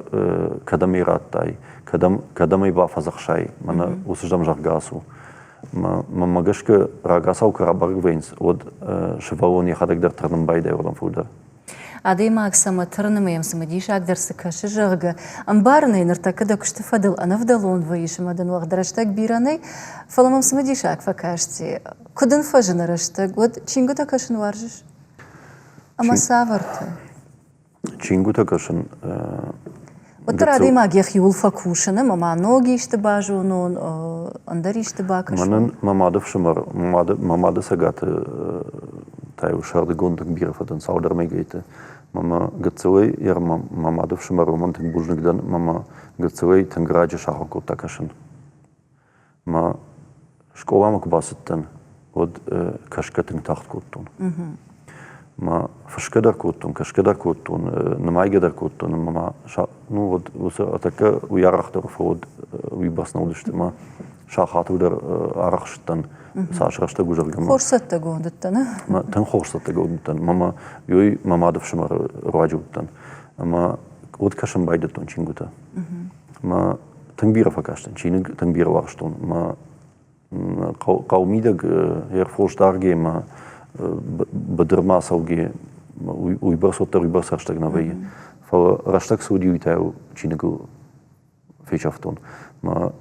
[SPEAKER 2] кӕдӕм ӕй радтай, кӕдӕм, кӕдӕм ӕй бафӕдзӕхсай, мӕнӕ уыцы зӕгъгӕ ацу. Мӕнмӕ гӕсгӕ рагацау куы рабӕрӕг вӕййынц, уӕд сывӕллон йӕхӕдӕг дӕр тырнын байдайы уырдӕм фылдӕр.
[SPEAKER 1] Адӕймаг цӕмӕ тырны ӕмӕ йӕм цымыдисагдӕр цы кӕсы, зӕгъгӕ, ӕмбарын ӕй, ныртӕккӕ дӕ куысты фӕдыл ӕнӕвдӕлон вӕййыс ӕмӕ дын уӕгъд рӕстӕг бирӕ нӕй, фӕлӕ мӕм цымыдисаг фӕкасти. Куы дын фӕзыны рӕстӕг, уӕд чингуытӕ кӕсын уарзыс? Ӕмӕ цавӕртӕ?
[SPEAKER 2] Чингуытӕ кӕсын
[SPEAKER 1] Уӕддӕр адӕймаг йӕхиуыл фӕкусын ӕмӕ ма ног исты базонон, ӕндӕр исты бакӕсон.
[SPEAKER 2] Мӕнӕн мӕ мады фсымӕр, мӕ мады цӕгаты та-иу сӕрдыгон тынг бирӕ фӕдӕн цалдӕр мӕйгӕйты. Мӕ мӕ гыццылӕй мӕ мады фсымӕр уымӕн тынг бузныг дӕн, мӕ мӕ гыццылӕй тынг раджы сахуыр кодта кӕсын. Мӕ скъоламӕ куы бацыдтӕн, уӕд кӕсгӕ тынг тагъд кодтон. Мӕ фысгӕ дӕр кодтон, кӕсгӕ дӕр кодтон, нымайгӕ дӕр кодтон ӕмӕ ма ну вот уыцы тӕккӕ уый арӕхдӕр фӕуӕд уыйбӕрц нӕ уыдысты ӕмӕ сахатыл дӕр арӕхсыдтӕн цас рӕстӕг у, зӕгъгӕ.
[SPEAKER 1] Хорз цӕттӕгонд уыдтӕн?
[SPEAKER 2] Тынг хорз цӕттӕгонд уыдтӕн. Мӕ мӕ мады фсымӕры руаджы уыдтӕн. Ӕмӕ Уӕд кӕсын байдыдтон чингуытӕ. Мӕ тынг бирӕ фӕкастӕн чиныг, тынг бирӕ уарзтон. Мӕ хъӕумидӕг ӕрфос даргӕ ӕмӕ быдырмӕ ацӕугӕ уыйбӕрц уӕддӕр уыйбӕрц рӕстӕг нӕ вӕййы. Фӕлӕ рӕстӕг цы уыди, уый та чиныгыл фесӕфтон. Мӕ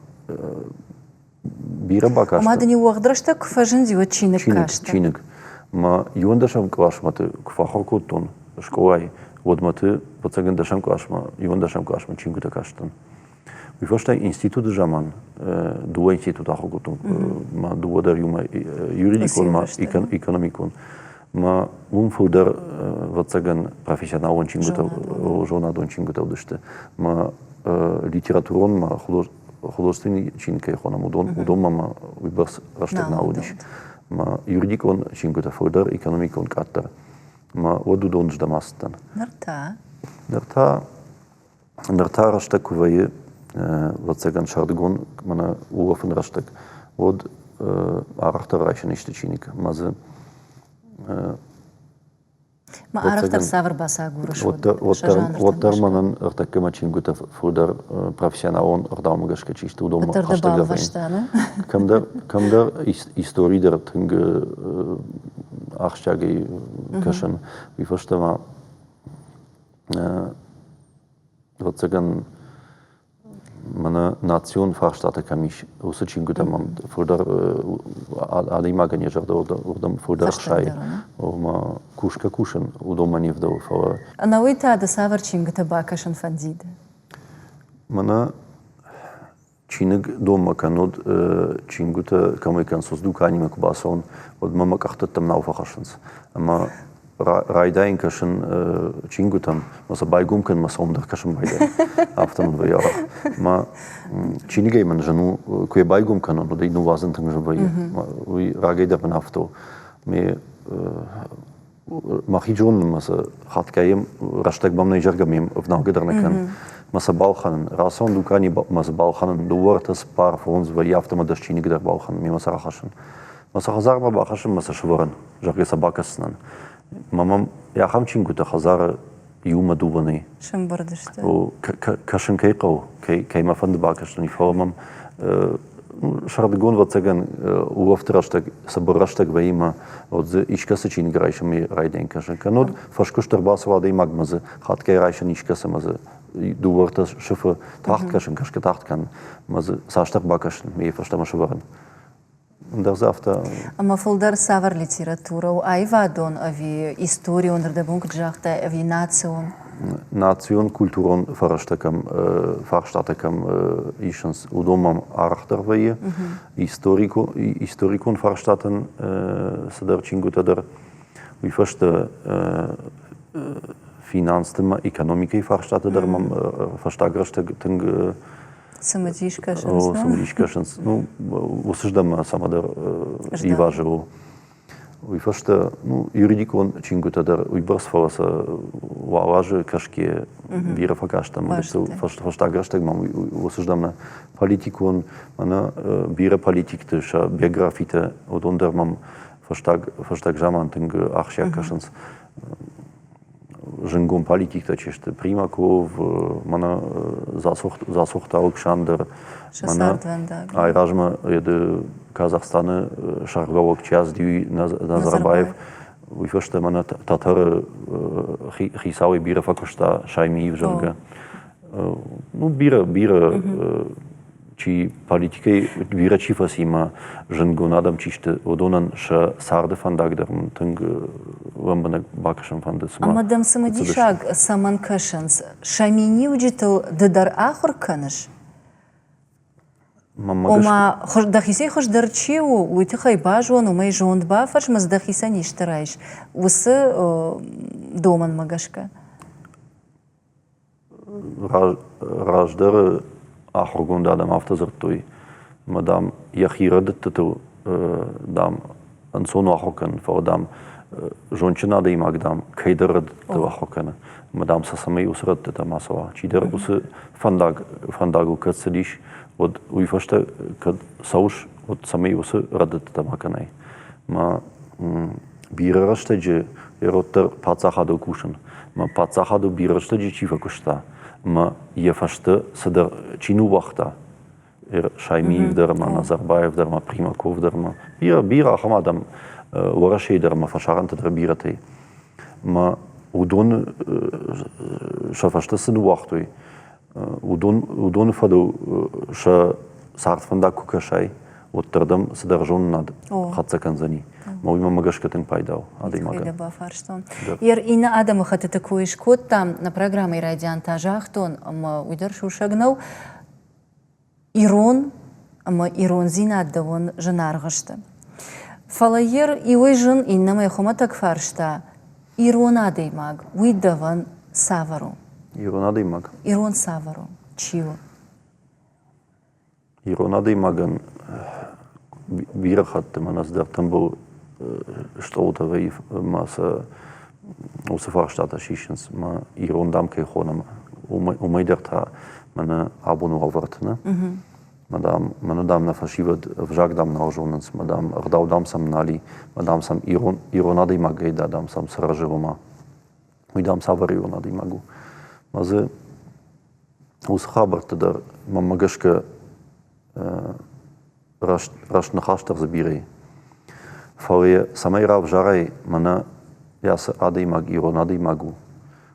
[SPEAKER 2] бирӕ бакастӕн.
[SPEAKER 1] Ӕмӕ дын иу уӕгъд рӕстӕг куы фӕзынди, уӕд чиныг кастӕ?
[SPEAKER 2] Чиныг. Мӕ иуӕндӕсӕм къласмӕ куы фӕахуыр кодтон скъолайы, уӕдмӕ ты, ӕвӕццӕгӕн, дӕсӕм къласмӕ, иуӕндӕсӕм къласмӕ чингуытӕ кастӕн. Уый фӕстӕ институты заман дыууӕ институт ахуыр кодтон, мӕ дыууӕ дӕр иумӕ, юридикон ӕмӕ экономикон. Мӕ уым фылдӕр, ӕвӕццӕгӕн, профессионалон чингуытӕ, зонадон чингуытӕ уыдысты. Мӕ литературон, мӕ художественный чиныг кӕй хонӕм, уыдон, уыдонмӕ мӕ уыйбӕрц рӕстӕг нал уыдис. Мӕ юридикон чингуытӕ фылдӕр, экономикон къаддӕр. Мӕ уӕд уыдон здӕм ацыдтӕн.
[SPEAKER 1] Ныр та?
[SPEAKER 2] Ныр та Ныр та рӕстӕг куы вӕййы, ӕвӕццӕгӕн, сӕрдыгон мӕнӕ улӕфын рӕстӕг, уӕд арӕхдӕр райсын исты чиныг. Мӕ дзы
[SPEAKER 1] Ма арӕхдӕр цавӕр бацагурыс?
[SPEAKER 2] Уӕддӕр мӕнӕн ӕртӕккӕ мӕ чингуытӕ фылдӕр профессионалон ӕгъдаумӕ гӕсгӕ чи сты, уыдонмӕ хӕстӕгдӕр вӕййынц. Кӕмдӕр, кӕмдӕр истори дӕр тынг ахсджиагӕй кӕсын. Уый фӕстӕ ма Ӕвӕццӕгӕн, мӕнӕ национ фарстатӕ кӕм ис, уыцы чингуытӕ мӕм фылдӕр адӕймагӕн йӕ зӕрдӕ уырдӕм фылдӕр ӕхсайы. Ома кусгӕ-кусын уыдонмӕ не вдӕлы, фӕлӕ...
[SPEAKER 1] Ӕнӕуый та дӕ цавӕр чингуытӕ бакӕсын фӕндид?
[SPEAKER 2] Мӕнӕ Чиныг донмӕ кӕннод чингуытӕ кӕмӕй кӕнынц, дуканимӕ куы бацӕуын, уӕд мӕ мӕ къӕхтӕттӕм нал фӕхӕссынц. Ӕмӕ райдайын кӕсын чингуытӕм, мӕ сӕ байгом кӕнын, мӕ сӕ уым дӕр кӕсын байдайын. Афтӕ мын вӕййы арӕх. Мӕ чиныгӕй мын зын у, куы йӕ байгом кӕнон, уӕд ӕй ныууадзын тынг зын вӕййы. Уый рагӕй дӕр мын афтӕ у. Ме мӕхи зонын мӕ сӕ хатгай рӕстӕг мӕм нӕ изӕргӕ ме вналгӕ дӕр нӕ кӕнын. Мӕ сӕ балхӕнын. Рацӕуын дукани мӕ сӕ балхӕнын дыууӕ, ӕртӕ, цыппар, фондз вӕййы, афтӕ мӕ дӕс чиныг дӕр балхӕнын, мемӕ сӕ рахӕссын. Мӕ сӕ хӕдзармӕ бахӕссын, мӕ сӕ сӕвӕрын, зӕгъгӕ сӕ бакӕсдзынӕн. Мӕ мӕм ахӕм чингуытӕ хӕдзары иумӕ дыууӕ нӕй.
[SPEAKER 1] Сӕмбырд сты.
[SPEAKER 2] Кӕсын кӕй хъӕуы, кӕй мӕ фӕнды бакӕсын, фӕлӕ мӕм сӕрдыгон, ӕвӕццӕгӕн, улӕфты рӕстӕг, цыбыр рӕстӕг вӕййы мӕ вот дзы искӕцы чиныг райсын ме райдайын кӕсын. Кӕннод фӕскуыст ӕрбацӕуа адӕймагмӕ дзы хатгай райсын искӕцы мӕ дзы дыууӕ-ӕртӕ сыфы тагъд кӕсын, кӕсгӕ тагъд кӕнын, мӕ дзы цасдӕр бакӕсын, ме фӕстӕмӕ сӕвӕрын. Ӕндӕр дзы афтӕ.
[SPEAKER 1] Ӕмӕ фылдӕр цавӕр литературӕ у? Аивадон ӕви историон, рдӕбон куыд загътай, ӕви национ?
[SPEAKER 2] Национ культурон фӕрӕзтӕ кӕм, фарстатӕ кӕм исынц, уыдон мӕм арӕхдӕр вӕййы. Историкон фарстатӕн цыдӕр чингуытӕ дӕр. Уый фӕстӕ финансты ӕмӕ экономикӕйы фарстатӕ дӕр мӕм фӕстаг рӕстӕг тынг
[SPEAKER 1] Цымыдис кӕсынц.
[SPEAKER 2] Цымыдис кӕсынц. Ну, уыцы здӕммӕ цӕмӕдӕр ивазы у. Уый фӕстӕ, ну, юридикон чингуытӕ дӕр уыйбӕрц, фӕлӕ сӕ уал азы кӕсгӕ бирӕ фӕкастӕн. Фӕстаг рӕстӕг мӕм уыцы здӕммӕ политикон, мӕнӕ бирӕ политикты сӕ биографитӕ, уыдон дӕр мӕм фӕстаг, фӕстаг заман тынг ахсджиаг кӕсынц. Зынгон политиктӕ чи сты, Примаков, мӕнӕ Засохты Алыксандр, мӕнӕ айразмӕ Казахстаны сӕргълӕууӕг чи ацыди, Назарбаев, уый фӕстӕ мӕнӕ Тӕтӕры хицауӕй бирӕ фӕкуыста Шаймиев, зӕгъгӕ. Ну, бирӕ, бирӕ чи политикӕй бирӕ чи фӕци ӕмӕ зындгонд адӕм чи сты, уыдонӕн сӕ царды фӕндаг дӕр мын тынг лӕмбынӕг бакӕсын фӕнды.
[SPEAKER 1] Ӕмӕ дӕм цымыдисаг цӕмӕн кӕсынц? Сӕ миниуджытыл ды дӕр ахуыр кӕныс? Ома, дӕхицӕй хуыздӕр чи у, уый тыххӕй базон, уымӕй зонд бафӕрс, ӕмӕ дзы дӕхицӕн исты райс. Уыцы домӕнмӕ гӕсгӕ.
[SPEAKER 2] Раздӕры ахуыргонд адӕм афтӕ дзырдтой, ӕмӕ, дам, йӕхи рӕдыдтытыл, дам, ӕнцон у ахуыр кӕнын, фӕлӕ, дам, зондджын адӕймаг, дам, кӕйдӕр рӕдыдтытыл ахуыр кӕны. Ӕмӕ, дам, сӕ цӕмӕй уыцы рӕдыдтытӕ ма цӕуа. Чидӕр уыцы фӕндаг, фӕндагыл кӕд цыдис, уӕд уый фӕстӕ кӕд цӕуыс, уӕд цӕмӕй уыцы рӕдыдтытӕ ма кӕнай. Мӕ бирӕ рӕстӕджы йӕ род дӕр паддзахадыл кусын. Мӕ паддзахадыл бирӕ рӕстӕджы чи фӕкуыста, Ӕмӕ йӕ фӕстӕ цыдӕр чи ныууагъта, Шаймиев дӕр ӕмӕ Назарбаев дӕр ӕмӕ Примаков дӕр ӕмӕ бирӕ, бирӕ ахӕм адӕм Уӕрӕсейы дӕр ӕмӕ фӕсарӕнты дӕр бирӕтӕй. Ӕмӕ уыдон сӕ фӕстӕ цы ныууагътой, уыдон, уыдоны фӕдыл сӕ цардфӕндаг куы кӕсай, уӕддӕр дӕм цыдӕр зонынад хӕццӕ кӕндзӕни. Мӕ уый мӕмӕ гӕсгӕ тынг пайда у адӕймагӕн.
[SPEAKER 1] бафарстон. Ер иннӕ адӕмыхӕттыты кой скодтам, нӕ программӕйы райдиан та загътон, ӕмӕ уый дӕр сусӕг нӕу. Ирон ӕмӕ ирондзинад дӕуӕн зынаргъ сты. Фӕлӕ ер иуӕй зын, иннӕмӕй хуымӕтӕг фарста, ирон адӕймаг, уый дӕуӕн цавӕр у?
[SPEAKER 2] Ирон адӕймаг?
[SPEAKER 1] Ирон цавӕр у? Чи у?
[SPEAKER 2] Ирон адӕймагӕн бирӕ хатты мӕнӕ цыдӕр тымбыл стъолтӕ вӕййы ӕмӕ сӕ уыцы фарстатӕ сисынц мӕ ирон дам кӕй хонӕм, уымӕй дӕр та мӕнӕ абоны уавӕрты нӕ. Мӕ дам, мӕнӕ дам нӕ фӕсивӕд ӕвзаг дам нал зонынц, мӕ дам ӕгъдау дам сӕм нал и, мӕ дам сӕм ирон, ирон адӕймагӕй да дам сӕм сырӕзы ома. Уый дам цавӕр ирон адӕймаг у? Мӕ дзы уыцы хабӕртты дӕр мӕнмӕ гӕсгӕ раст, раст ныхас дӕр дзы бирӕ и. Фӕлӕ йӕ цӕмӕй равзарай, мӕнӕ ацы адӕймаг ирон адӕймаг у,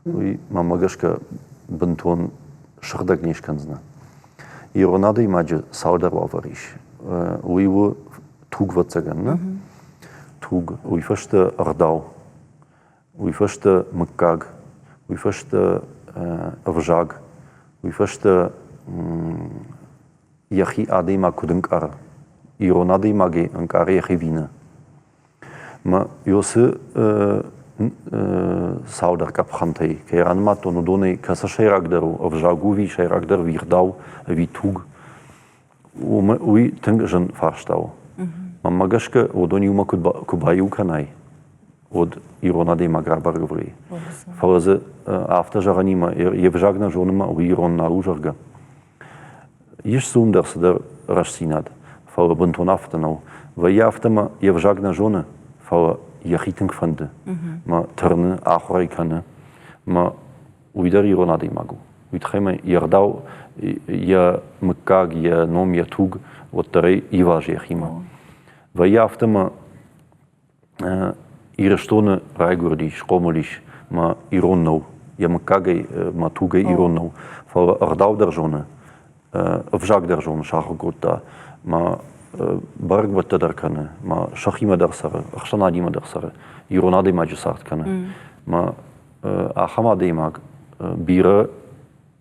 [SPEAKER 2] уый мӕнмӕ гӕсгӕ бынтон сыгъдӕг не скӕндзынӕ. Ирон адӕймаджы цалдӕр уавӕр ис. Уый у туг, ӕвӕццӕгӕн, нӕ? Туг, уый фӕстӕ ӕгъдау. Уый фӕстӕ мыггаг, уый фӕстӕ ӕвзаг, уый фӕстӕ йӕхи адӕймаг куыд ӕнкъары, ирон адӕймагӕй ӕнкъары йӕхи вины. Мӕ Иосы цалдӕр къӕпхӕнтӕй кӕй ранымадтон, уыдонӕй кӕцы сӕйрагдӕр у, ӕвзаг у ӕви сӕйрагдӕр ӕви ӕви туг, уый тынг зын фарста у. Мӕнмӕ гӕсгӕ, уыдон иумӕ куы баиу кӕнай, уӕд ирон адӕймаг рабӕрӕг вӕййы. Фӕлӕ дзы афтӕ зӕгъӕнимӕ, йе взаг нӕ зонынмӕ, уый ирон нал у, зӕгъгӕ. Ис дзы уым дӕр цыдӕр рӕстдзинад, фӕлӕ бынтон афтӕ нӕу. Вӕййы афтӕ ӕмӕ йе взаг нӕ зоны, фӕлӕ йӕхи тынг фӕнды, мӕ тырны, ахуыр ӕй кӕны, мӕ уый дӕр ирон адӕймаг у. Уый тыххӕй ма йе гъдау, йӕ мыггаг, йӕ ном, йӕ туг уӕддӕр ӕй ивазы йӕхимӕ. Вӕййы афтӕ ӕмӕ Ирыстоны райгуырдис, схъомыл ис, мӕ ирон нӕу, йӕ мыггагӕй, мӕ тугӕй ирон нӕу, фӕлӕ ӕгъдау дӕр зоны, ӕвзаг дӕр зоны, сахуыр кодта, мӕ бӕрӕгбӕттӕ дӕр кӕны, мӕ сӕхимӕ дӕр цӕры, ӕхсӕнадимӕ дӕр цӕры, ирон адӕймаджы цард кӕны. Мӕ ахӕм адӕймаг бирӕ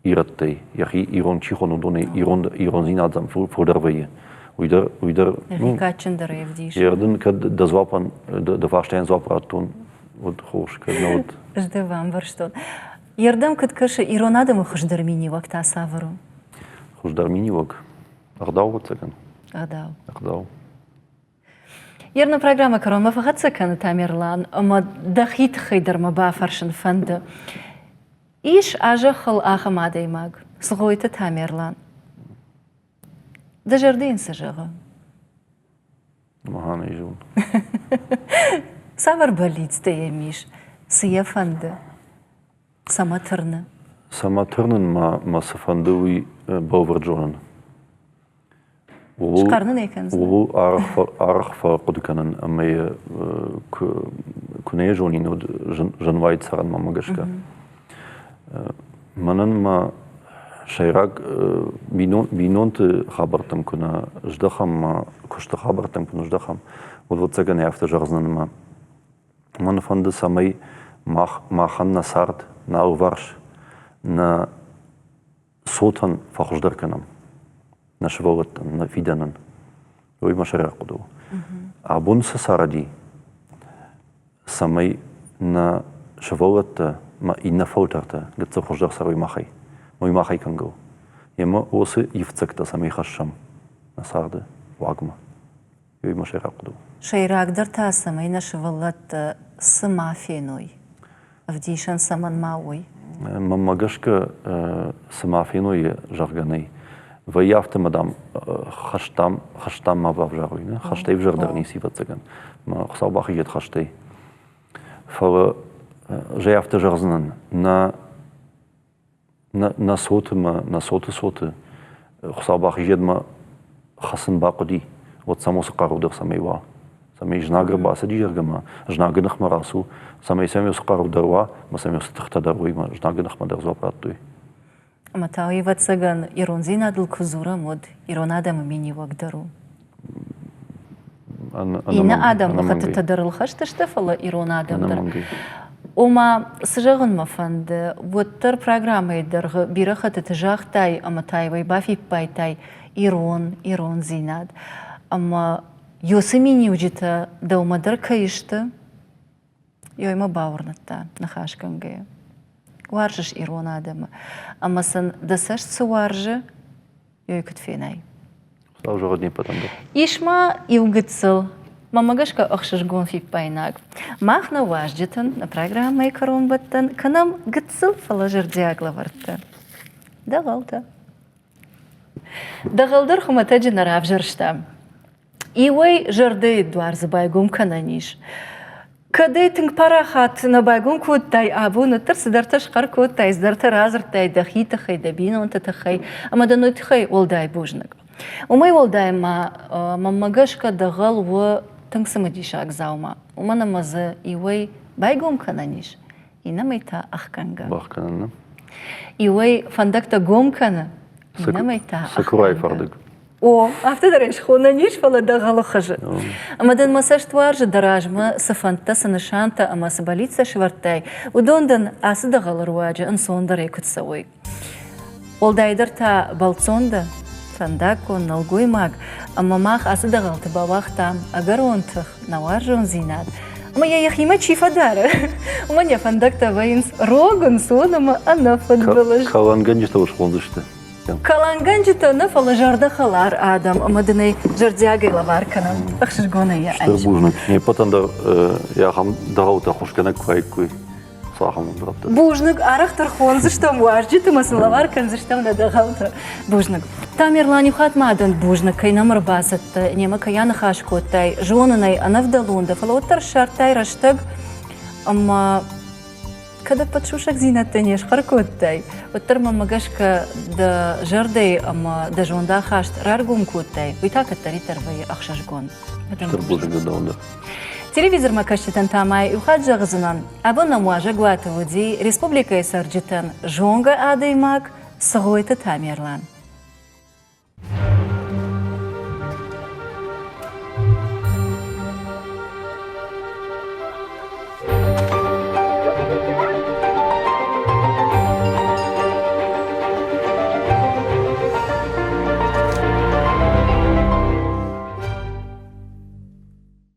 [SPEAKER 2] ирӕттӕй, йӕхи ирон чи хоны, уыдонӕй ирон, ирондзинад ӕм фылдӕр вӕййы. Уый дӕр, уый дӕр.
[SPEAKER 1] Йӕхи кадджындӕр ӕвдисы.
[SPEAKER 2] Йе дын кӕд дӕ дзуаппӕн, дӕ фарстайӕн дзуапп радтон, уӕд хорз, кӕд нӕ уыд.
[SPEAKER 1] Ӕз дӕ бамбӕрстон. Йе рдӕм куыд кӕсы, ирон адӕмы хуыздӕр миниуӕг та цавӕр у?
[SPEAKER 2] Хуыздӕр миниуӕг? Ӕгъдау, ӕвӕццӕгӕн.
[SPEAKER 1] Ӕгъдау.
[SPEAKER 2] Ӕгъдау.
[SPEAKER 1] Ерны программӕ кӕронмӕ фӕхӕццӕ кӕны Тамерлан, ӕмӕ дӕхи тыххӕй дӕр мӕ бафӕрсын фӕнды. Ис а зӕххыл ахӕм адӕймаг, Цгъойты Тамерлан. Дӕ зӕрдӕ йын цы зӕгъы?
[SPEAKER 2] Махӕн ӕй зон.
[SPEAKER 1] Цавӕр бӕллицтӕ йӕм ис? Цы йӕ фӕнды? Цӕмӕ тырны?
[SPEAKER 2] Цӕмӕ тырнын мӕ цы фӕнды, уый бӕлвырд зонын.
[SPEAKER 1] Схъӕрнын ӕй кӕндзынӕ?
[SPEAKER 2] Ууыл арӕх фӕхъуыды кӕнын ӕмӕ йӕ куы нӕ йӕ зонин, уӕд зын уаид цӕрын мӕнмӕ гӕсгӕ. Мӕнӕн мӕ сӕйраг бинонты хабӕрттӕм куы нӕ здӕхӕм, мӕ куысты хабӕрттӕм куы нӕ здӕхӕм, уӕд ӕвӕццӕгӕн афтӕ зӕгъдзынӕн ӕмӕ мӕн фӕнды, цӕмӕй мах, махӕн нӕ цард, нӕ алыварс, нӕ цотӕн фӕхуыздӕр кӕнӕм, нӕ сывӕллӕттӕн, нӕ фидӕнӕн. Уый мӕ сӕйраг хъуыды у. Абон цы царди, цӕмӕй нӕ сывӕллӕттӕ мӕ иннӕ фӕлтӕртӕ гыццыл хуыздӕр цӕрой махӕй, уый махӕй кӕнгӕ у. Емӕ уыцы ивддзӕгтӕ цӕмӕй хӕссӕм нӕ царды уагмӕ. Уый мӕ сӕйраг хъуыды у.
[SPEAKER 1] Сӕйрагдӕр та, цӕмӕй нӕ сывӕллӕттӕ цы ма феной, ӕвдисӕн цӕмӕн ма уой?
[SPEAKER 2] Мӕнмӕ гӕсгӕ, цы ма феной, зӕгъгӕ, нӕй. Вӕййы афтӕ, мӕ, дам, хӕстам, хӕстам ма бавзарой. Не? Хӕстӕй ӕвзӕрдӕр ницы ӕвӕццӕгӕн. Мӕ Хуыцау бахизӕд хӕстӕй. Фӕлӕ зӕй афтӕ зӕгъдзынӕн, нӕ Нӕ цоты мӕ нӕ цоты цоты Хуыцау бахизӕд мӕ хӕцын бахъуыди, уӕд сӕм уыцы хъару дӕр цӕмӕй уа. Цӕмӕй знаг ӕрбацыди, зӕгъгӕ ма знагы ныхмӕ рацу, цӕмӕй сӕм уыцы хъару дӕр уа, ӕмӕ сӕм уыцы тыхтӕ дӕр уой, ӕмӕ знагы ныхмӕ дӕр дзуапп радтой.
[SPEAKER 1] Ӕмӕ та, ӕвӕццӕгӕн, ирондзинадыл куы дзурӕм, уӕд ирон адӕмы миниуӕг дӕр у. Иннӕ адӕмыхӕттытӕ дӕр ыл хӕст сты, фӕлӕ ирон адӕм дӕр. Ома, цы зӕгъын мӕ фӕнды, уӕддӕр программӕйы дӕргъы бирӕ хӕттыты загътай ӕмӕ та иуӕй бафиппайтай ирон, ирондзинад. Ӕмӕ уыцы миниуджытӕ дӕумӕ дӕр кӕй сты, Ёй мӕ бауырныдта, ныхасгӕнгӕйӕ. Уарзыс ирон адӕмы, ӕмӕ сын дӕ цӕст цы уарзы, ёй куыд фенай.
[SPEAKER 2] Хуыцау зӕгъӕд не ппӕтӕн дӕр.
[SPEAKER 1] Ис ма иу гыццыл, мӕнмӕ гӕсгӕ ӕхсызгон фиппаинаг. Мах нӕ уазджытӕн нӕ программӕйы кӕронбӕттӕн кӕнӕм гыццыл, фӕлӕ зӕрдиаг лӕвӕрттӕ. Дӕгъӕлтӕ. Дӕгъӕл дӕр хуымӕтӕджы нӕ равзӕрстам. Иуӕй зӕрдӕйы дуар дзы байгом кӕнӕн ис. Кӕд ӕй тынг парахат нӕ байгом кодтай абон, уӕддӕр цыдӕртӕ схъӕр кодтай, цыдӕртӕ радзырдтай дӕхи тыххӕй, дӕ бинонты тыххӕй ӕмӕ дын уый тыххӕй уӕлдай бузныг. Уымӕй уӕлдай ма мӕнмӕ гӕсгӕ дӕгъӕл у тынг цымыдисаг дзаума, уымӕн ӕмӕ дзы иуӕй байгом кӕнӕн ис, иннӕмӕй та ӕхгӕнгӕ.
[SPEAKER 2] Бахгӕнӕн, нӕ?
[SPEAKER 1] Иуӕй фӕндӕгтӕ гом кӕны, иннӕмӕй та
[SPEAKER 2] Сакурайы фӕрдыг.
[SPEAKER 1] О, афтӕ дӕр ӕй схонӕн ис, фӕлӕ дӕгъӕлы хызы. Ӕмӕ дын мӕ цӕст уарзы дӕ размӕ цы фӕндтӕ, цы нысантӕ ӕмӕ цы бӕллицтӕ сӕвӕрдтай, уыдон дын ацы дӕгъӕлы руаджы ӕнцондӕрӕй куыд цӕуой. Уӕлдайдӕр та бӕлццон дӕ, фӕндаггон, нӕлгоймаг, ӕмӕ мах ацы дӕгъӕлты бауагътам ӕгӕрон тых, нӕ уарзондзинад. Ӕмӕ йӕ йӕхимӕ чи фӕдары, уымӕн йӕ фӕндӕгтӕ вӕййынц рог, ӕнцон ӕмӕ ӕнӕфыдбылыз.
[SPEAKER 2] Кӕлӕнгӕнджытӕ схондзысты.
[SPEAKER 1] Кӕлӕнгӕнджытӕ нӕ, фӕлӕ зӕрдӕхӕлар адӕм ӕмӕ дын ӕй зӕрдиагӕй лӕвар кӕнӕм. Ӕхсызгонӕй йӕ
[SPEAKER 2] Стыр бузныг. Не ппӕтӕн дӕр ахӕм дӕгъӕлтӕ ххуысгӕнӕг куы уаиккой. Цахӕм уыдӕттӕ.
[SPEAKER 1] Бузныг, арӕхдӕр хондзыстӕм уазджыты ӕмӕ сын лӕвар кӕндзыстӕм нӕ дӕгъӕлтӕ. Бузныг. Тамерлан, иу хатт ма дын бузныг, кӕй нӕм ӕрбацыдтӕ, немӕ кӕй аныхас кодтай, зонын ӕй, ӕнӕвдӕлон дӕ, фӕлӕ уӕддӕр ссардтай рӕстӕг ӕмӕ Кӕд ӕппӕт сусӕгдзинӕдтӕ не схъӕр кодтай, уӕддӕр мӕнмӕ гӕсгӕ дӕ зӕрдӕйы ӕмӕ дӕ зондахаст раргом кодтай, уый та кӕддӕриддӕр вӕййы ӕхсызгон.
[SPEAKER 2] Стыр бузныг дӕ дӕуӕн дӕр.
[SPEAKER 1] Телевизормӕ кӕсджытӕн та ма иу хатт зӕгъдзынӕн, абон нӕм уазӕгуаты уыди республикӕйы цӕрджытӕн зонгӕ адӕймаг Цгъойты Тамерлан.